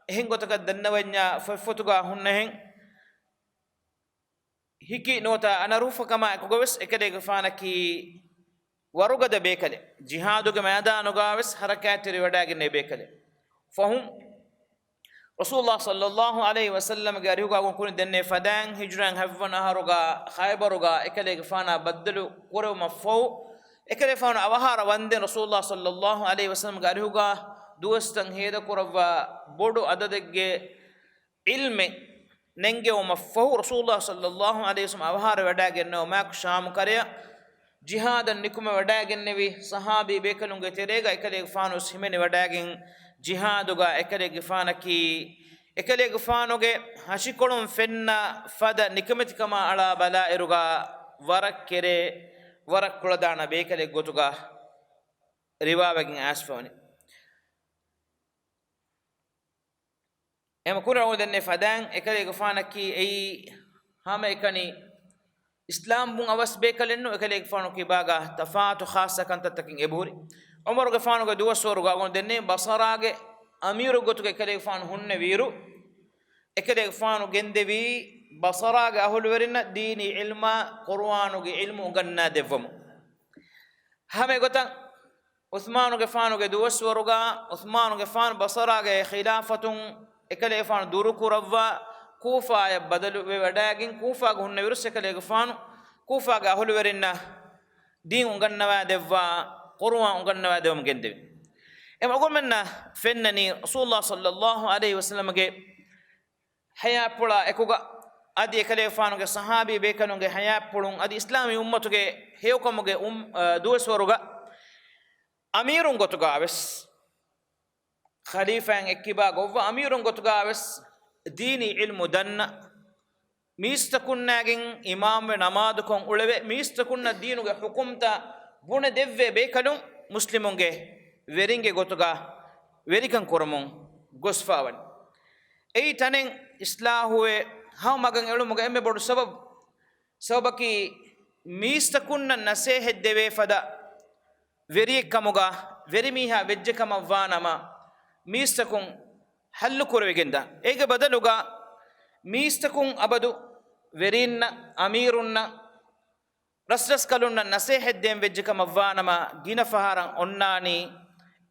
އެހެން ގޮތަކަށް ދަންނަވަންޏާ ފޮތްފޮތުގަ ހުންނަހެން ހިކި ނުވަތަ އަނަރޫފަކަމާ އެކުގަވެސް އެކަލޭގެފާނަކީ ވަރުގަދަ ބޭކަލެއް. ޖިހާދުގެ މައިދާނުގަވެސް ހަރަކާތްތެރިވެވަޑައިގެންނެވި ބޭކަލެއް. ފަހުން ރަސޫލުﷲ ޞައްލަﷲ ޢަލައިހި ވަސައްލަމްގެ އަރިހުގަ އަޅުގަނޑު ކުރިން ދެންނެވި ފަދައިން ހިޖުރައިން ހަތްވަނަ އަހަރުގަ ޚައިބަރުގަ އެކަލޭގެފާނާ ބައްދަލު ކުރެވުމަށްފަހު، އެކަލޭގެފާނު އަވަހާރަ ވަންދެން ރަސޫލުﷲ ޞައްލަﷲ ޢަލައިހި ވަސައްލަމްގެ އަރިހުގަ ދުވަސްތައް ހޭދަކުރައްވާ ބޮޑު އަދަދެއްގެ ޢިލްމެއް ނެންގެވުމަށްފަހު، ރަސޫލުﷲ ޞައްލަﷲ ޢަލައިހި ވަސައްލަމް އަވަހާރަ ވަޑައިގެންނެވުމާއެކު ޝާމު ކަރަޔަށް ޖިހާދަށް ނިކުމެ ވަޑައިގެންނެވި ޞަޙާބީ ބޭކަލުންގެ ތެރޭގަ އެކަލޭގެފާނުވެސް ހިމެނި ވަޑައިގެން، ޖިހާދުގަ އެކަލޭގެފާނަކީ، އެކަލޭގެފާނުގެ ހަށިކޮޅުން ފެންނަ ފަދަ ނިކަމެތިކަމާ އަޅާ ބަލާއިރުގަ ވަރަށް ކެރޭ، ވަރަށް ކުޅަދާނަ ބޭކަލެއް ގޮތުގަ ރިވާވެގެން އައިސްފަވަނީ. އެމަ ކުރިން އަޅުގަނޑު ދެންނެވި ފަދައިން އެކަލޭގެފާނަކީ އެއީ ހަމައެކަނި އިސްލާމް ބުން އަވަސް ބޭކަލެއްނު، އެކަލޭގެފާނު ކިބާގަ ތަފާތު ޚާއްޞަ ކަންތައްތަކެއް އެބަހުރި. ޢުމަރުގެފާނުގެ ދުވަސްވަރުގަ އަޅުގަނޑު ދެންނެވި ބަޞަރާގެ އަމީރު ގޮތުގަ އެކަލޭގެފާނު ހުންނެވިއިރު، އެކަލޭގެފާނު ގެންދެވީ ބަޞަރާގެ އަހުލުވެރިންނަށް ދީނީ ޢިލްމާ ޤުރުއާނުގެ ޢިލްމު އުނގަންނާދެއްވަމުން. ހަމައެގޮތަށް، ޢުޘްމާނުގެފާނުގެ ދުވަސްވަރުގަ، ޢުޘްމާނުގެފާނު ބަޞަރާގެ ޚިލާފަތުން އެކަލޭގެފާނު ދުރުކުރައްވާ، ކޫފާޔަށް ބަދަލުވެވަޑައިގެން، ކޫފާގަ ހުންނެވިރުސް އެކަލޭގެފާނު ކޫފާގެ އަހުލުވެރިންނަށް ދީން އުނގަންނަވާދެއްވާ، ޤުރުއާން އުނގަންނަވާދެވުމަށް ގެންދެވި. އެމަ އަޅުގަނޑުމެންނަށް ފެންނަނީ ރަސޫލުﷲ ޞައްލަﷲ ޢަލައިހި ވަސައްލަމްގެ ޙަޔާތްޕުޅާ އެކުގަ އަދި އެކަލޭގެފާނުގެ ޞަޙާބީ ބޭކަލުންގެ ޙަޔާތްޕުޅުން އަދި އިސްލާމީ އުއްމަތުގެ ހެޔޮކަމުގެ އުން-، އަ، ދުވަސްވަރުގަ އަމީރުން ގޮތުގަވެސް، ޚަލީފާއިން އެއްކިބާ ގޮއްވަ އަމީރުން ގޮތުގަވެސް ދީނީ ޢިލްމު ދަންނަ، މީސްތަކުންނާގެން އިމާމްވެ ނަމާދުކޮށް އުޅެވޭ، މީސްތަކުންނަށް ދީނުގެ ޙުކުމްތައް ބުނެ ދެއްވޭ ބޭކަލުން މުސްލިމުންގެ ވެރިންގެ ގޮތުގަ ވެރިކަން ކުރަމުން ގޮސްފާވަނީ. އެއީ ތަނެއް އިޞްލާޙުވެ ހަމަ މަގަށް އެޅުމުގެ އެންމެ ބޮޑު ސަބަބު. ސަބަބަކީ މީސްތަކުންނަށް ނަސޭހަތް ދެވޭ ފަދަ ވެރިއެއްކަމުގަ ވެރިމީހާ ވެއްޖެކަމަށްވާނަމަ، މީސްތަކުން ހައްލު ކުރެވިގެންދާނެ. އޭގެ ބަދަލުގަ މީސްތަކުން އަބަދު ވެރީންނަށް، އަމީރުންނަށް، ރަސްރަސްކަލުންނަށް ނަސޭހަތް ދޭން ވެއްޖެކަމަށްވާނަމަ، ގިނަ ފަހަރަށް އޮންނާނީ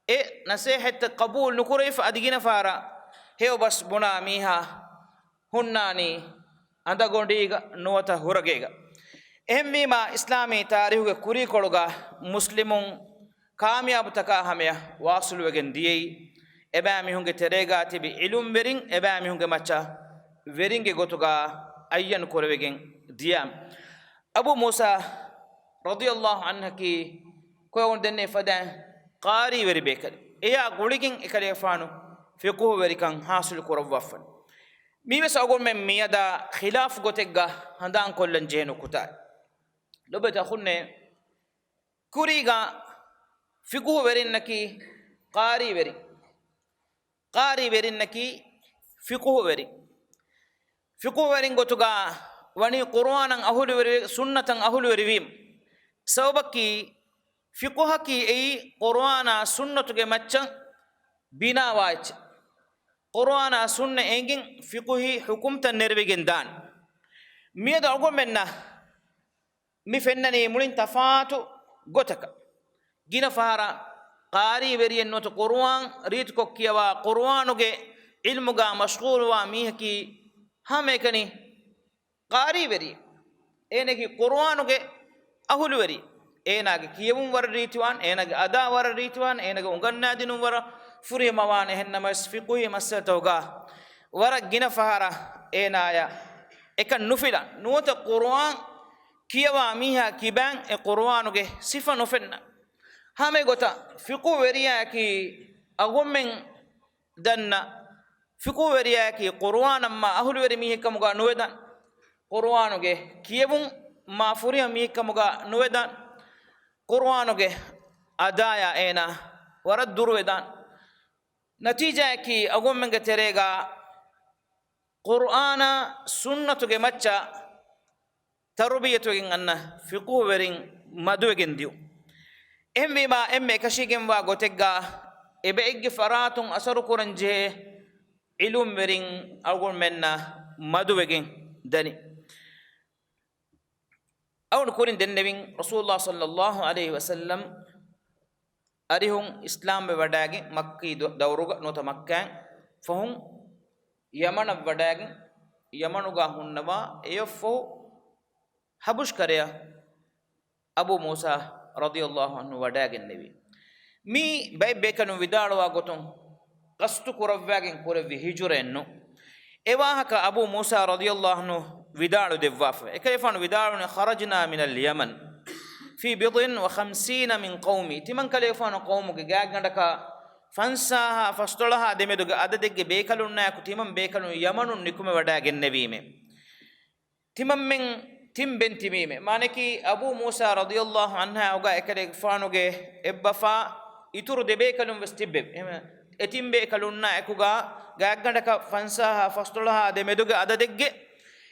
އެ ނަސޭހަތްތައް ޤަބޫލު ނުކުރެވިފަ، އަދި ގިނަ ފަހަރަށް ހެޔޮ ބަސް ބުނާ މީހާ ހުންނާނީ އަނދަގޮނޑީގަ ނުވަތަ ހުރަގޭގަ. އެހެންވީމާ، އިސްލާމީ ތާރީހުގެ ކުރީކޮޅުގަ މުސްލިމުން ކާމިޔާބުތަކާ ހަމަޔަށް ވާސުލުވެގެން ދިޔައީ، އެބައިމީހުންގެ ތެރޭގާ ތިބި ޢިލްމުވެރިން އެބައިމީހުންގެ މައްޗަށް ވެރިންގެ ގޮތުގަ އައްޔަން ކުރެވިގެން ދިޔަ. އަބޫ މޫސާ ރަޟިޔަﷲ ޢަންހަކީ ކޮއެވުނު ދެންނެވި ފަދައިން ޤާރީވެރި ބޭކަލެއް. އެޔާ ގުޅިގެން އެކަލޭފާނު ފިޤުހުވެރިކަން ޙާޞިލު ކުރައްވާފަން. މީވެސް އަޅުގަނޑުމެން މިއަދާ ޚިލާފު ގޮތެއްގަ ހަނދާންކޮށްލަން ޖެހޭ ނުކުތާއެއް. ލޮބުވެތި އަޚުންނޭ، ކުރީގަ ފިޤުހުވެރިންނަކީ ޤާރީވެރިން. ޤާރީވެރިންނަކީ ފިޤުހުވެރިން. ފިޤުހުވެރިން ގޮތުގަ ވަނީ ޤުރުއާނަށް އަހުލުވެރި، ސުންނަތަށް އަހުލުވެރިވީމަ. ސަބަބަކީ ފިޤުހަކީ އެއީ ޤުރުއާނާ ސުންނަތުގެ މައްޗަށް ބިނާވާ އެއްޗެއް. ޤުރުއާނާ ސުންނަ އެނގިން ފިޤުހީ ޙުކުމްތައް ނެރެވިގެން ދާން. މިއަދު އަޅުގަނޑުމެންނަށް މި ފެންނަނީ މުޅިން ތަފާތު ގޮތަކަށް. ގިނަ ފަހަރަށް ޤާރީވެރިއެއް ނުވަތަ ޤުރުއާން ރީތިކޮށް ކިޔަވާ ޤުރުއާނުގެ ޢިލްމުގަ މަޝްޣޫލުވާ މީހަކީ ހަމައެކަނި ޤާރީވެރި. އޭނައަކީ ޤުރުއާނުގެ އަހުލުވެރި. އޭނާގެ ކިޔެވުން ވަރަށް ރީތިވާން، އޭނާގެ އަދާ ވަރަށް ރީތިވާން، އޭނާގެ އުނގަންނާދިނުން ވަރަށް ފުރިހަމަވާން. އެހެންނަމަވެސް ފިޤުހީ މައްސަލަތަކުގަ ވަރަށް ގިނަ ފަހަރަށް އޭނާޔަށް އެކަން ނުފިލާން. ނުވަތަ ޤުރުއާން ކިޔަވާ މީހާ ކިބައިން އެ ޤުރުއާނުގެ ސިފަ ނުފެންނަ. ހަމައެގޮތަށް ފިޤުހުވެރިޔާއަކީ އަޅުގަނޑުމެން ދަންނަ ފިޤުހުވެރިޔާއަކީ ޤުރުއާނަށް މާ އަހުލުވެރި މީހެއްކަމުގަ ނުވެދާނެ. ޤުރުއާނުގެ ކިޔެވުން މާ ފުރިހަމަ މީހެއްކަމުގަ ނުވެދާނެ. ޤުރުއާނުގެ އަދާޔާ އޭނާ ވަރަށް ދުރުވެދާނެ. ނަތީޖާއަކީ އަޅުގަނޑުމެންގެ ތެރޭގަ ޤުރުއާނާ ސުންނަތުގެ މައްޗަށް ތަރުބިޔަތުވެގެން އަންނަ ފިޤުހުވެރިން މަދުވެގެން ދިޔުން. އެހެންވީމާ، އެންމެ އެކަށީގެންވާ ގޮތެއްގަ އެބައެއްގެ ފަރާތުން އަސަރު ކުރަންޖެހޭ ޢިލްމުވެރިން އަޅުގަނޑުމެންނަށް މަދުވެގެން ދަނީ. އަޅުގަނޑު ކުރިން ދެންނެވިން، ރަސޫލުﷲ ޞައްލަﷲ ޢަލައިހި ވަސައްލަމް އަރިހުން އިސްލާމްވެ ވަޑައިގެން މައްކީ ދަ-، ދައުރުގަ ނުވަތަ މައްކާއިން ފަހުން ޔަމަނަށް ވަޑައިގެން، ޔަމަނުގަ ހުންނަވާ އެއަށްފަހު ޙަބަޝް ކަރަޔަށް އަބޫ މޫސާ ރަޟިޔަﷲ ޢަންހު ވަޑައިގެންނެވި. މީ ބައެއް ބޭކަލުން ވިދާޅުވާ ގޮތުން ޤަޞްދު ކުރައްވާގެން ކުރެއްވި ހިޖުރައެއްނު. އެ ވާހަކަ އަބޫ މޫސާ ރަޟިޔަﷲ ޢަންހު ވިދާޅު ދެއްވާފަ. އެކަލޭގެފާނު ވިދާޅުވަނީ، "خرجنا من اليمن في بضع وخمسين من قومي." ތިމަން ކަލޭގެފާނު ޤައުމުގެ ގާތްގަނޑަކަށް ފަންސާހާ ފަސްދޮޅަހާ ދެމެދުގެ އަދަދެއްގެ ބޭކަލުންނާއެކު ތިމަން ބޭކަލުން ޔަމަނުން ނިކުމެވަޑައިގެންނެވީމޭ. ތިމަންމެން ތިން ބޭން ތިބީމޭ. މާނައަކީ އަބޫ މޫސާ ރަޟިޔަﷲ ޢަންހާއަށް އެކަލޭގެފާނުގެ އެއްބަފާ އިތުރު ދެބޭކަލުން ވެސް ތިއްބެވި. އެހެން އެ ތިން ބޭކަލުންނާ އެކުގަ ގާތްގަނޑަކަށް ފަންސާހާ ފަސްދޮޅަހާ ދެމެދުގެ އަދަދެއްގެ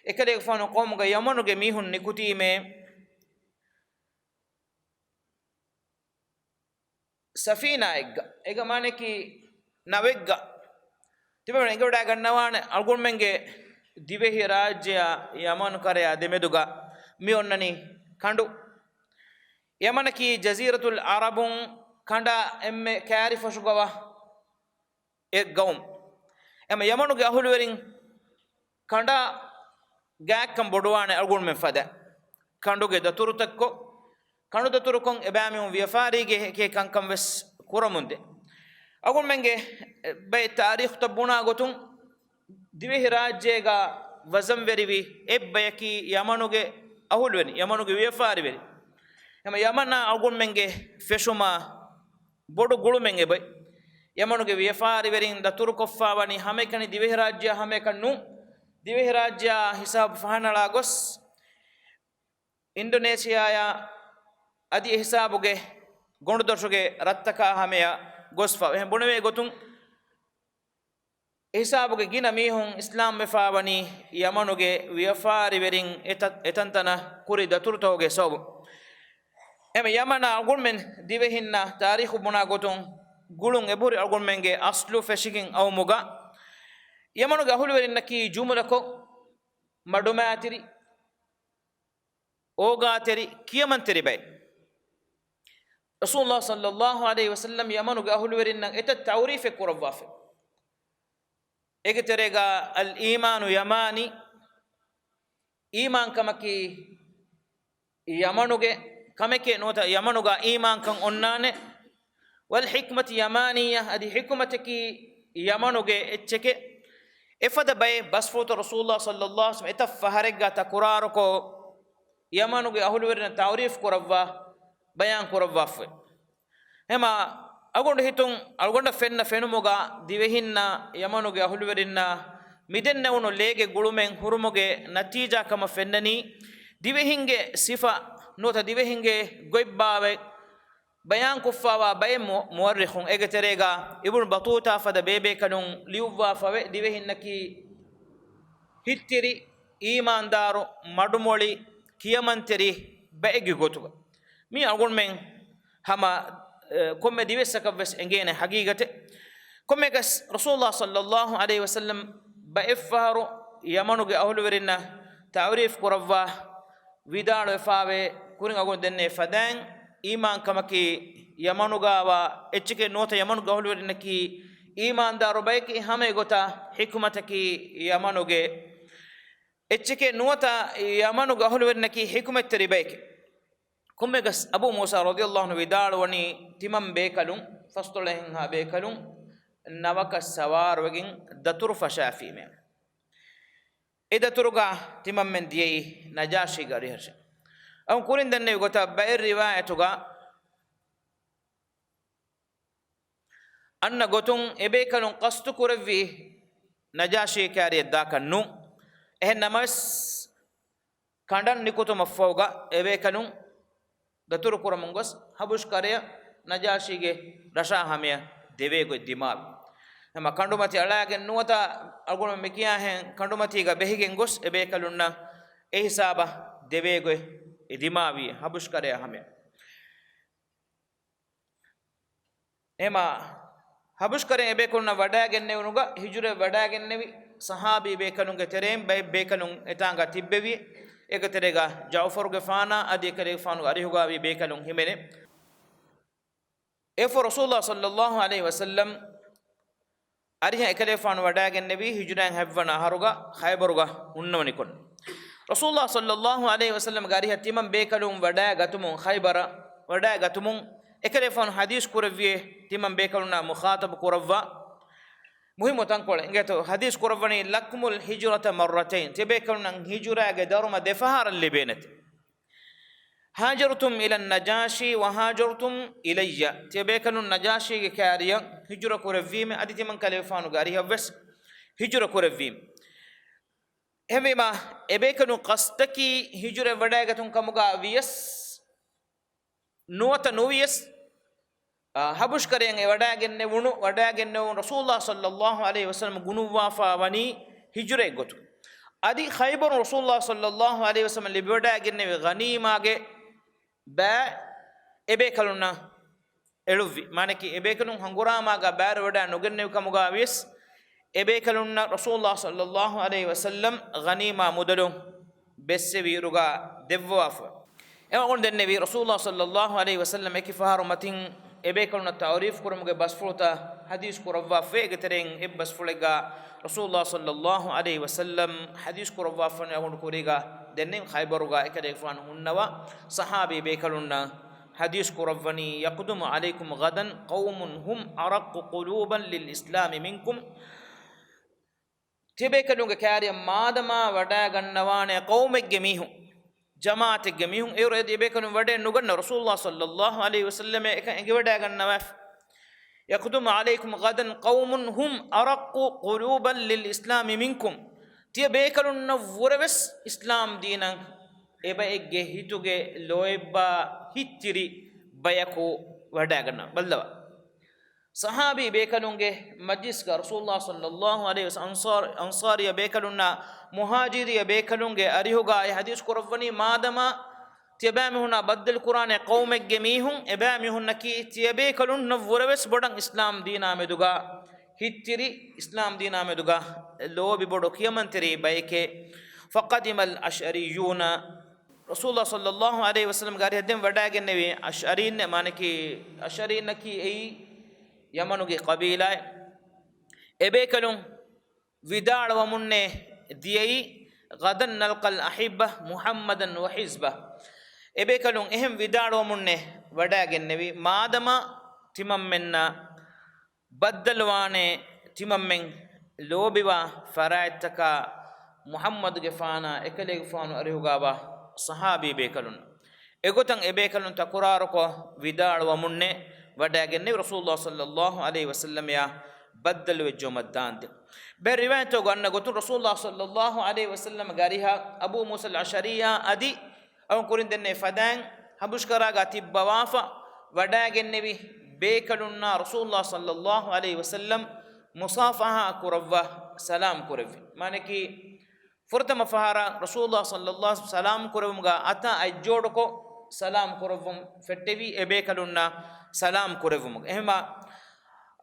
އެކަލޭގެފާނު ޤައުމުގަ ޔަމަނުގެ މީހުން ނިކުތީމޭ. ސަފީނާއެއްގަ، އޭގެ މާނައަކީ ނަވެއްގަ ތިބެމެން އެނގިވަޑައިގަންނަވާނެ އަޅުގަނޑުމެންގެ ދިވެހިރާއްޖެއާ ޔަމަނު ކަރަޔާ ދެމެދުގަ މި އޮންނަނީ ކަނޑު. ޔަމަނަކީ ޖަޒީރަތުލް ޢަރަބުން ކަނޑާ އެންމެ ކައިރިފަށުގަވާ އެއް ގައުމު. އެމަ ޔަމަނުގެ އަހުލުވެރިން ކަނޑާ ގާތްކަން ބޮޑުވާނެ އަޅުގަނޑުމެން ފަދަ ކަނޑުގެ ދަތުރުތައްކޮށް، ކަނޑު ދަތުރުކޮށް އެބައިމީހުން ވިޔަފާރީގެ އެކި ކަންކަން ވެސް ކުރަމުންދޭ. އަޅުގަނޑުމެންގެ ބައެއް ތާރީޚުތައް ބުނާ ގޮތުން، ދިވެހިރާއްޖޭގަ ވަޒަންވެރިވި އެއްބަޔަކީ ޔަމަނުގެ އަހުލުވެރިން، ޔަމަނުގެ ވިޔަފާރިވެރިން. އެމަ ޔަމަނާ އަޅުގަނޑުމެންގެ ފެށުމާ ބޮޑު ގުޅުމެއް އެބައި. ޔަމަނުގެ ވިޔަފާރިވެރިން ދަތުރުކޮށްފާވަނީ ހަމައެކަނި ދިވެހިރާއްޖެއާ ހަމައެކަނި ނޫން. ދިވެހިރާއްޖެއާ ހިސާބު ފަހަނަޅާ ގޮސް، އިންޑޮނޭޝިއާއާ އަދި އެހިސާބުގެ ގޮނޑުދޮށުގެ ރަށްތަކާ ހަމަޔަށް ގޮސްފަ. އެހެން ބުނެވޭ ގޮތުން، އެހިސާބުގެ ގިނަ މީހުން އިސްލާމްވެފާވަނީ ޔަމަނުގެ ވިޔަފާރިވެރިން އެތަ-، އެތަންތަނަށް ކުރި ދަތުރުތަކުގެ ސަބަބުން. އެމަ ޔަމަނާ އަޅުގަނޑުމެން ދިވެހިންނަށް ތާރީޚު ބުނާ ގޮތުން ގުޅުން އެބަހުރި އަޅުގަނޑުމެންގެ އަސްލު ފެށިގެން އައުމުގަ، ޔަމަނުގެ އަހުލުވެރިންނަކީ ޖުމުލަކޮށް، މަޑުމައިތިރި، އޯގާތެރި، ކިޔަމަންތެރި ބައެއް. ރަސޫލުﷲ ޞައްލަﷲ ޢަލައިހި ވަސައްލަމް ޔަމަނުގެ އަހުލުވެރިންނަށް އެތައް ތަޢުރީފެއް ކުރައްވާފަ. އޭގެ ތެރޭގަ، "الإيمان يماني"، އީމާންކަމަކީ ޔަމަނުގެ ކަމެކޭ ނުވަތަ ޔަމަނުގަ އީމާންކަން އޮންނާނެ. "والحكمة يمانية"، އަދި ޙިކުމަތަކީ ޔަމަނުގެ އެއްޗެކޭ. އެފަދަ ބައެއް ބަސްފުޅުތައް ރަސޫލުﷲ ޞައްލަﷲ ޢަލައިހި ވަސައްލަމް އެތައް ފަހަރެއްގަ ތަކުރާރުކޮށް، ޔަމަނުގެ އަހުލުވެރިންނަށް ތަޢުރީފު ކުރައްވާ، ބަޔާން ކުރައްވާފަ. އެމަ އަޅުގަނޑު ހިތުން، އަޅުގަނޑަށް ފެންނަ ފެނުމުގަ ދިވެހިންނަށް ޔަމަނުގެ އަހުލުވެރިންނަށް މިދެންނެވުނު ލޭގެ ގުޅުމެއް ހުރުމުގެ ނަތީޖާ ކަމަށް ފެންނަނީ، ދިވެހިންގެ ސިފަ ނުވަތަ ދިވެހިންގެ ގޮތްބާވަތް ބަޔާންކޮށްފަވާ ބައެއް މު-، މުއައްރިޚުން. އޭގެ ތެރޭގަ އިބްނު ބަޠޫޠާ ފަދަ ބޭބޭކަލުން ލިޔުއްވާފަވޭ، ދިވެހިންނަކީ ހިތްތިރި، އީމާންދާރު، މަޑުމޮޅި، ކިޔަމަންތެރި ބައެއްގެ ގޮތުގަ. މީ އަޅުގަނޑުމެން ހަމަ، އެ، ކޮންމެ ދިވެއްސަކަށް ވެސް އެނގޭނެ ހަގީގަތެއް. ކޮންމެއަކަސް ރަސޫލުﷲ ޞައްލަﷲ ޢަލައިހި ވަސައްލަމް ބައެއްފަހަރު ޔަމަނުގެ އަހުލުވެރިންނަށް ތަޢުރީފު ކުރައްވާ ވިދާޅުވެފާވޭ، ކުރިން އަގުން ދެންނެވި ފަދައިން، އީމާންކަމަކީ ޔަމަނުގަވާ އެއްޗެކޭ ނުވަތަ ޔަމަނުގެ އަހުލުވެރިންނަކީ އީމާންދާރު ބަޔެކޭ، ހަމަ އެގޮތަށް ޙިކުމަތަކީ ޔަމަނުގެ އެއްޗެކޭ ނުވަތަ ޔަމަނުގެ އަހުލުވެރިންނަކީ ޙިކުމަތްތެރި ބަޔެކޭ. ކޮންމެއަކަސް އަބޫ މޫސާ ރަޟިޔަﷲ ޢަންހު ވިދާޅުވަނީ، ތިމަން ބޭކަލުން، ފަސްދޮޅަހެއްހާ ބޭކަލުން ނަވަކަށް ސަވާރުވެގެން ދަތުރު ފަށާފީމޭ. އެ ދަތުރުގަ ތިމަންމެން ދިޔައީ ނަޖާޝީގެ އަރިހަށޭ. އަޅުގަނޑު ކުރިން ދެންނެވި ގޮތަށް ބައެއް ރިވާޔަތުގަ އަންނަ ގޮތުން އެބޭކަލުން ޤަޞްދު ކުރެއްވީ ނަޖާޝީ ކާރިއަށް ދާކަށް ނޫން. އެހެން ނަމަވެސް، ކަނޑަން ނިކުތުމަށްފަހުގަ އެބޭކަލުން ދަތުރު ކުރަމުން ގޮސް، ހަބުޝް ކަރަޔަށް ނަޖާޝީގެ ރަށާ ހަމަޔަށް ދެވޭ ގޮތް ދިމާވި. ހަމަ ކަނޑުމަތި އަޅާގެން ނުވަތަ އަޅުގަނޑު މި ކިޔާހެން ކަނޑުމަތީގަ ބެހިގެން ގޮސް، އެބޭކަލުންނަށް އެ ހިސާބަށް ދެވޭ ގޮތް އެ ދިމާވީ ހަބުޝް ކަރަޔާ ހަމަޔަށް. އެމާ ހަބުޝް ކަރައިން އެބޭކަލުންނަށް ވަޑައިގެންނެވުނުގަ، ހިޖުރަ ވަޑައިގެންނެވި ޞަޙާބީ ބޭކަލުންގެ ތެރެއިން ބައެއް ބޭކަލުން އެތާނގަ ތިއްބެވި. އޭގެ ތެރޭގަ ޖަޢުފަރުގެފާނާ އަދި އެކަލޭގެފާނުގެ އަރިހުގަ ވި ބޭކަލުން ހިމެނޭ. އެފަ ރަސޫލާ ޞައްލައްލާހު ޢަލައިހި ވަސައްލަމް އަރިހަށް އެކަލޭފާނު ވަޑައިގެންނެވީ ހިޖުރައިން ހަތްވަނަ އަހަރުގަ ޚައިބަރުގަ ހުންނަވަނިކޮށް. ރަސޫލާ ޞައްލައްލާހު ޢަލައިހި ވަސައްލަމްގެ އަރިހަށް ތިމަން ބޭކަލުން ވަޑައިގަތުމުން، ޚައިބަރަށް ވަޑައިގަތުމުން އެކަލޭފާނު ޙަދީޘް ކުރެއްވިއޭ ތިމަން ބޭކަލުންނާ މުޚާޠަބު ކުރައްވާ މުހިއްމު ތަންކޮޅެއް އިނގޭތޯ. ޙަދީޘް ކުރައްވަނީ، "لكم الهجرة مرتين." ތިޔަބޭކަލުންނަށް ހިޖުރާގެ ދަރުމަ ދެފަހަރަށް ލިބޭނެތެ. "هاجرتم إلى النجاشي وهاجرتم إلي." ތިޔަބޭކަލުން ނަޖާޝީގެ ކާރިއަށް ހިޖުރަ ކުރެއްވީމެ، އަދި ތިމަން ކަލޭފާނުގެ އަރިހަށްވެސް ހިޖުރަ ކުރެއްވީމެ. އެހެންވީމާ، އެބޭކަލުން ޤަޞްދަކީ ހިޖުރަ ވަޑައިގަތުން ކަމުގަ ވިޔަސް، ނުވަތަ ނުވިޔަސް، އާ، ހަބުޝް ކަރައިން އެ ވަޑައިގެންނެވުނު، ވަޑައިގެންނެވުނު ރަސޫލާ ޞައްލައްލާހު ޢަލައިހި ވަސައްލަމް ގުނުއްވާފާ ވަނީ ހިޖުރައެއް ގޮތުން. އަދި ޚައިބަރުން ރަސޫލާ ޞައްލައްލާހު ޢަލައިހި ވަސައްލަމް ލިބިވަޑައިގެންނެވި ޣަނީމާގެ ބައި އެބޭކަލުންނަށް އެޅުއްވި. މާނަކީ، އެބޭކަލުން ހަނގުރާމާގަ ބައިވެރިވަޑައި ނުގެންނެވި ކަމުގަ ވިޔަސް، އެބޭކަލުންނަށް ރަސޫލާ ޞައްލައްލާހު ޢަލައިހި ވަސައްލަމް ޣަނީމާ މުދަލު ބެއްސެވިއިރުގަ ދެއްވާފަ. އެ އަޅުގަނޑު ދެންނެވީ، ރަސޫލާ ޞައްލައްލާހު ޢަލައިހި ވަސައްލަމް އެކި ފަހަރު މަތިން އެބޭކަލުންނަށް ތަޢުރީފު ކުރުމުގެ ބަސްފުޅުތައް ޙަދީޘް ކުރައްވާފަ. އޭގެ ތެރެއިން އެއް ބަސްފުޅެއްގަ ރަސޫލާ ޞައްލައްލާހު ޢަލައިހި ވަސައްލަމް ޙަދީޘް ކުރައްވާފަ ވަނީ އަޅުގަނޑު ކުރީގަ ދެންނެވި ޚައިބަރުގަ އެކަލޭގެފާނު ހުންނަވާ ޞަޙާބީ ބޭކަލުންނަށް ޙަދީޘް ކުރައްވަނީ، "يقدم عليكم غدا قوم هم أرق قلوبا للإسلام منكم." ތިޔަބޭކަލުންގެ ކާރިއަށް މާދަމާ ވަޑައިގަންނަވާނެ ޤައުމެއްގެ މީހުން، ޖަމާޢަތެއްގެ މީހުން، އޭރު އެދި އެބޭކަލުން ވަޑައެއް ނުގަންނަ، ރަސޫލުﷲ ޞައްލައްލާހު ޢަލައިހި ވަސައްލަމަށް އެކަން އެނގިވަޑައިގަންނަވާފަ. "يقدم عليكم غدا قوم هم أرق قلوبا للإسلام منكم." ތިޔަބޭކަލުންނަށް ވުރެވެސް އިސްލާމް ދީނަށް އެބައެއްގެ ހިތުގެ ލޯތްބާ ހިތްތިރި ބަޔަކު ވަޑައިގަންނަވާ. ބައްލަވާ. ޞަޙާބީ ބޭކަލުންގެ މަޖްލިސްގަ ރަސޫލުﷲ ޞައްލައްލާހު ޢަލައިހި ވަސައްލަމް އަންޞާރު، އަންޞާރިއްޔަ ބޭކަލުންނާ މުހާޖިރިއްޔަ ބޭކަލުންގެ އަރިހުގަ އެ ޙަދީޘް ކުރައްވަނީ، މާދަމާ ތިޔަބައިމީހުންނާ ބައްދަލު ކުރާނެ ޤައުމެއްގެ މީހުން، އެބައިމީހުންނަކީ ތިޔަބޭކަލުންނަށް ވުރެވެސް ބޮޑަށް އިސްލާމް ދީނާ މެދުގަ ހިތްތިރި، އިސްލާމް ދީނާ މެދުގަ ލޯބި ބޮޑު ކިޔަމަންތެރި ބަޔެކޭ. فقدم الأشعريون. ރަސޫލުﷲ ޞައްލައްލާހު ޢަލައިހި ވަސައްލަމްގެ އަރިހަށް ދެން ވަޑައިގެންނެވި އަޝްޢަރީން، މާނަކީ އަޝްޢަރީންނަކީ އެއީ ޔަމަނުގެ ޤަބީލާއެއް. އެބޭކަލުން ވިދާޅުވަމުންނޭ ދިޔައީ، "غدا نلقى الأحبة محمدا وحزبه." އެބޭކަލުން އެހެން ވިދާޅުވަމުންނޭ ވަޑައިގެންނެވި، މާދަމާ ތިމަންމެންނަށް ބައްދަލުވާނެ ތިމަންމެން ލޯބިވާ ފަރާތްތަކާ މުޙައްމަދުގެފާނާ އެކަލޭގެފާނު އަރިހުގަވާ ޞަޙާބީ ބޭކަލުން. އެގޮތަށް އެބޭކަލުން ތަކުރާރުކޮށް ވިދާޅުވަމުންނޭ ވަޑައިގެންނެވި ރަސޫލުﷲ ޞައްލައްލާހު ޢަލައިހި ވަސައްލަމަޔާ ބައްދަލުވެއްޖައުމަށް ދާންދެން. ބައެއް ރިވާޔަތްތަކުގަ އަންނަ ގޮތުން ރަސޫލުﷲ ޞައްލައްލާހު ޢަލައިހި ވަސައްލަމްގެ އަރިހަށް އަބޫ މޫސަލް އަޝްޢަރީއާ އަދި އަޅުން ކުރިން ދެންނެވި ފަދައިން ހަބުޝް ކަރާގަ ތިއްބަވާފަ ވަޑައިގެންނެވި ބޭކަލުންނާ ރަސޫލުﷲ ޞައްލައްލާހު ޢަލައިހި ވަސައްލަމް މުޞާފަޙާ ކުރައްވާ ސަލާމް ކުރެއްވި. މާނަކީ، ފުރަތަމަ ފަހަރަށް ރަސޫލުﷲ ޞައްލައްލާހު ޢަލައިހި ވަސައްލަމް ސަލާމް ކުރެވުމުގަ އަތާ އަތްޖޯޑުކޮށް ސަލާމް ކުރައްވަން ފެއްޓެވީ އެބޭކަލުންނާ ސަލާމް ކުރެއްވުމުގަ. އެހެންމާ،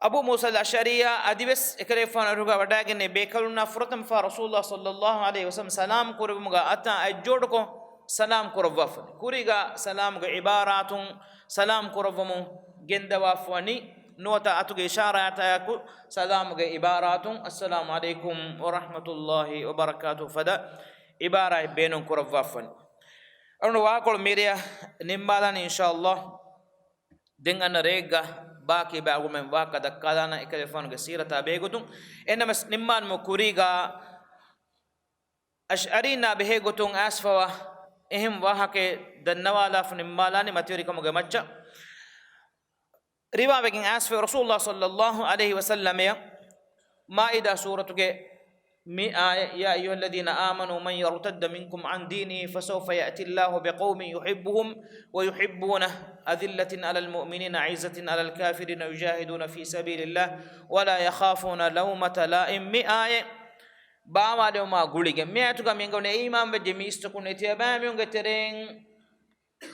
އަބޫ މޫސަލް އަޝްޢަރީއާ އަދިވެސް އެކަލޭގެފާނު އަރިހުގަ ވަޑައިގެންނެވި ބޭކަލުންނާ ފުރަތަމަ ފަހަރަށް ރަސޫލުﷲ ޞައްލައްލާހު ޢަލައިހި ވަސައްލަމް ސަލާމް ކުރެއްވުމުގަ އަތާ އަތްޖޯޑުކޮށް ސަލާމް ކުރައްވާފަ. ކުރީގަ ސަލާމްގެ ޢިބާރާތުން ސަލާމް ކުރައްވަމުން ގެންދަވާފަ ވަނީ، ނުވަތަ އަތުގެ އިޝާރާތާއެކު ސަލާމުގެ ޢިބާރާތުން، "السلام عليكم ورحمة الله وبركاته" ފަދަ ޢިބާރާތް ބޭނުން ކުރައްވާފަ ވަނީ. އަޅުގަނޑު ވާހަކަކޮޅު މިރެޔަށް ނިންމާލާނީ އިންޝާﷲ. ދެން އަންނަ ރެއެއްގަ ބާކީ ބައި އަޅުގަނޑުމެން ވާހަކަ ދައްކާލާނަން އެކަލޭގެފާނުގެ ސީރަތާ ބެހޭގޮތުން. އެހެންނަމަވެސް ނިންމާލުމުގެ ކުރީގަ އަޝްޢަރީންނާ ބެހޭގޮތުން އައިސްފަވާ އެހެން ވާހަކައެއް ދަންނަވާލާފަ ނިންމާލާނީ މަތިވެރިކަމުގެ މައްޗަށް. ރިވާވެގެން އައިސްފަ ރަސޫލުﷲ ޞައްލައްލާހު ޢަލައިހި ވަސައްލަމަޔަށް މާއިދާ ސޫރަތުގެ މި އާޔަތް، يا أيها الذين آمنوا من يرتد منكم عن دينه فسوف يأتي الله بقوم يحبهم ويحبونه أذلة على المؤمنين أعزة على الكافرين يجاهدون في سبيل الله ولا يخافون لومة لائم. މި އާޔަތް ބާވާލެވުމާ ގުޅިގެން މި އާޔަތުގަ މި އަންގަވަނީ އީމާންވެއްޖެ މީސްތަކުން އެތިޔަބައިމީހުންގެ ތެރެއިން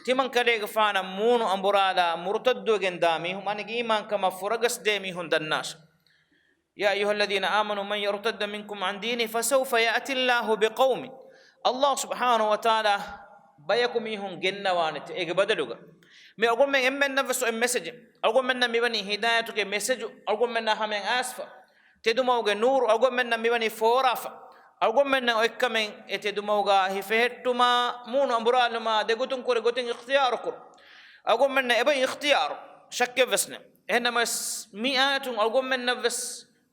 ތިމަން ކަލޭގެފާނަށް މޫނު އަނބުރާލާ މުރުތައްދުވެގެން ދާ މީހުން، އަނެއް އީމާންކަމަށް ފުރަގަސްދޭ މީހުން ދަންނާށި. يا أيها الذين آمنوا من يرتد منكم عن دينه فسوف يأتي الله بقوم. ﷲ ސުބްޙާނަހޫ ވަތަޢާލާ ބަޔަކު މީހުން ގެންނަވާނެތެ އޭގެ ބަދަލުގަ. މި އަޅުގަނޑުމެން އެންމެންނަށްވެސް އޮތް މެސެޖެއް. އަޅުގަނޑުމެންނަށް މިވަނީ ހިދާޔަތުގެ މެސެޖު. އަޅުގަނޑުމެންނާ ހަމަޔަށް އައިސްފަ. ތެދުމަގުގެ ނޫރު އަޅުގަނޑުމެންނަށް މިވަނީ ފޯރާފަ. އަޅުގަނޑުމެންނަށް އޮތްކަމެއް އެ ތެދުމަގުގަ ހިފެހެއްޓުމާ، މޫނު އަނބުރާލުމާ، ދެގޮތުން ކުރި ގޮތެއް އިޚްތިޔާރު ކުރުން. އަޅުގަނޑުމެންނަށް އެބަ އިޚްތިޔާރު، ޝައްކެއްވެސް ނެތް. އެހެންނަމަވެސް، މި އާޔަތުން އަޅުގަނޑުމެންނަށްވެސް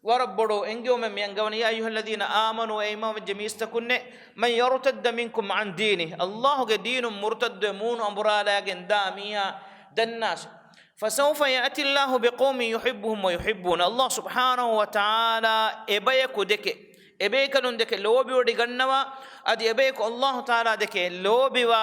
ވަރަށް ބޮޑު އެންގެވުމެއް މި އަންގަވަނީ، يا أيها الذين آمنوا، އޭ އީމާންވެއްޖެ މީސްތަކުންނޭ، من يرتد منكم عن دينه، ﷲ ގެ ދީނުން މުރުތައްދުވެ މޫނު އަނބުރާލައިގެން ދާ މީހާ ދަންނާށި. فسوف يأتي الله بقوم يحبهم ويحبونه. ﷲ ސުބްޙާނަހޫ ވަތަޢާލާ އެބަޔަކު ދެކެ، އެބޭކަލުން ދެކެ ލޯބިވޮޑިގަންނަވާ، އަދި އެބަޔަކު ﷲ ތަޢާލާ ދެކެ ލޯބިވާ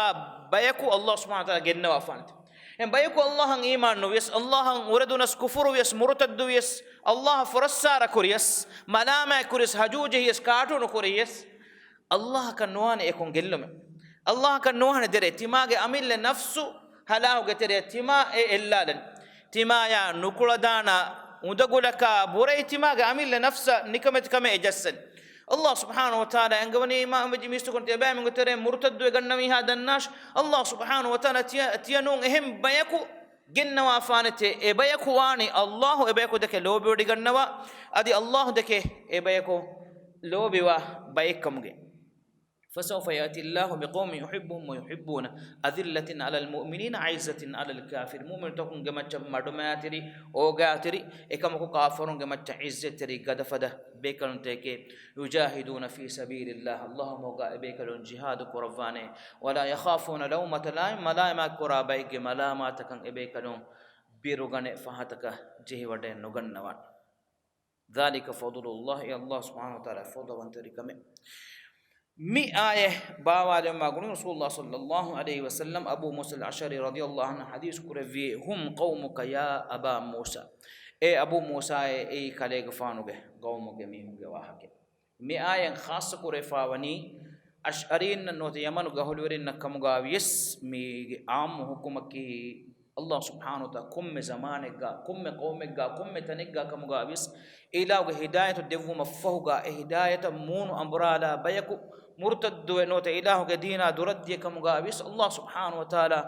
ބަޔަކު ﷲ ސުބްޙާނަހޫ ވަތަޢާލާ ގެންނަވާފާނެތެ. އެ ބަޔަކު ﷲ އަށް އީމާން ނުވިޔަސް، ﷲ އަށް އުރެދުނަސް ކުފުރުވިޔަސް، މުރުތައްދުވިޔަސް، ﷲ އަށް ފުރައްސާރަ ކުރިޔަސް، މަލާމާތް ކުރިޔަސް، ހަޖޫ ޖެހިޔަސް، ކާޓޫނު ކުރިޔަސް، ﷲ އަކަށް ނުވާނެ އެކުން ގެއްލުމެއް. ﷲ އަކަށް ނުވާނެ ދެރަ. ތިމާގެ އަމިއްލަ ނަފްސު ހަލާކުގެ ތެރެއަށް ތިމާ އެ އެއްލާލަން. ތިމާޔާ ނުކުޅަދާނަ އުނދަގުލަކާ ބުރައި ތިމާގެ އަމިއްލަ ނަފްސަށް ނިކަމެތިކަމެއް އެ ޖައްސަން. ﷲ ސުބްޙާނަހޫ ވަތަޢާލާ އަންގަވަނީ އީމާންވެއްޖެ މީސްތަކުން ތިޔަބައިމީހުންގެ ތެރެއިން މުރުތައްދުވެގަންނަ މީހާ ދަންނާށި. ﷲ ސުބްޙާނަހޫ ވަތަޢާލާ ތިޔަ، ތިޔަ ނޫން އެހެން ބަޔަކު ގެންނަވާފާނެތެ. އެ ބަޔަކު ވާނީ ﷲ އެ ބަޔަކު ދެކެ ލޯބިވޮޑިގަންނަވާ، އަދި ﷲ ދެކެ އެ ބަޔަކު ލޯބިވާ ބައެއްކަމުގެ. فسوف يأتي الله بقوم يحبهم ويحبونه أذلة على المؤمنين أعزة على الكافرين. މުއުމިނުތަކުންގެ މައްޗަށް މަޑުމައިތިރި، އޯގާތިރި، އެކަމަކު ކާފަރުންގެ މައްޗަށް ޢިއްޒަތްތެރި ގަދަފަދަ ބޭކަލުންތަކެކޭ. يجاهدون في سبيل الله، ﷲ މަގުގަ އެބޭކަލުން ޖިހާދު ކުރައްވާނެ. ولا يخافون لومة لائم، މަލާމާތް ކުރާ ބައެއްގެ މަލާމާތަކަށް އެބޭކަލުން ބިރުގަނެ ފަހަތަކަށް ޖެހިވަޑައެއް ނުގަންނަވާނެ. ذلك فضل الله، އެ ﷲ ސުބްޙާނަހޫ ވަތަޢާލާ ފަޟްލުވަންތަވެރިކަމެއް. މި އާޔަތް ބާވާލެވުމާ ގުޅި ރަސޫލުﷲ ޞައްލަﷲ ޢަލައިހި ވަސައްލަމް އަބޫ މޫސަ އަލްއަޝްޢަރީ ރަޟިޔަﷲ ޢަންހު ޙަދީޘް ކުރެއްވި، هم قومك يا أبا موسى، އޭ އަބޫ މޫސާއޭ، އެއީ ކަލޭގެފާނުގެ ޤައުމުގެ މީހުންގެ ވާހަކައެއް. މި އާޔަތް ޚާއްޞަ ކުރެވިފާވަނީ އަޝްޢަރީންނަށް ނުވަތަ ޔަމަނުގެ އަހުލުވެރިންނަށް ކަމުގައިވިޔަސް، މީގެ ޢާއްމު ޙުކުމަކީ، ﷲ ސުބްޙާނަހޫ ވަތަޢާލާ ކޮންމެ ޒަމާނެއްގަ، ކޮންމެ ޤައުމެއްގަ، ކޮންމެ ތަނެއްގަ ކަމުގައިވިޔަސް، އެ އިލާހުގެ ހިދާޔަތު ދެއްވުމަށްފަހުގަ، އެ ހިދާޔަތަށް މޫނު އަނބުރާލާ ބަޔަކު މުރުތައްދުވެ ނުވަތަ އިލާހުގެ ދީނާ ދުރަށްދިޔަ ކަމުގައިވިޔަސް، ﷲ ސުބްޙާނަހޫ ވަތަޢާލާ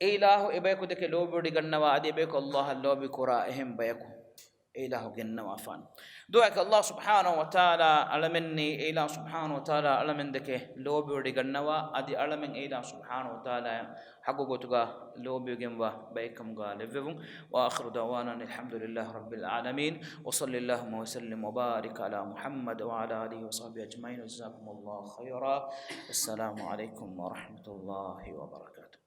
އެ އިލާހު އެބަޔަކު ދެކެ ލޯބިވޮޑިގަންނަވާ، އަދި އެބަޔަކު ﷲ އަށް ލޯބިކުރާ އެހެން ބަޔަކު އެ އިލާހު ގެންނަވާފާނެ. ދުޢާއަކީ ﷲ ސުބްޙާނަހޫ ވަތަޢާލާ އަޅަމެންނީ އެ އިލާހު ސުބްޙާނަހޫ ވަތަޢާލާ އަޅަމެން ދެކެ ލޯބިވޮޑިގަންނަވާ، އަދި އަޅަމެން އެ އިލާހު ސުބްޙާނަހޫ ވަތަޢާލާއަށް ޙައްޤު ގޮތުގަ ލޯބިވެގެންވާ ބައެއްކަމުގަ ލެއްވެވުން. وآخر دعوانا أن الحمد لله رب العالمين، وصلى اللهم وسلم وبارك على محمد وعلى آله وصحبه أجمعين، وجزاكم الله خيرا. السلام عليكم ورحمة الله وبركاته.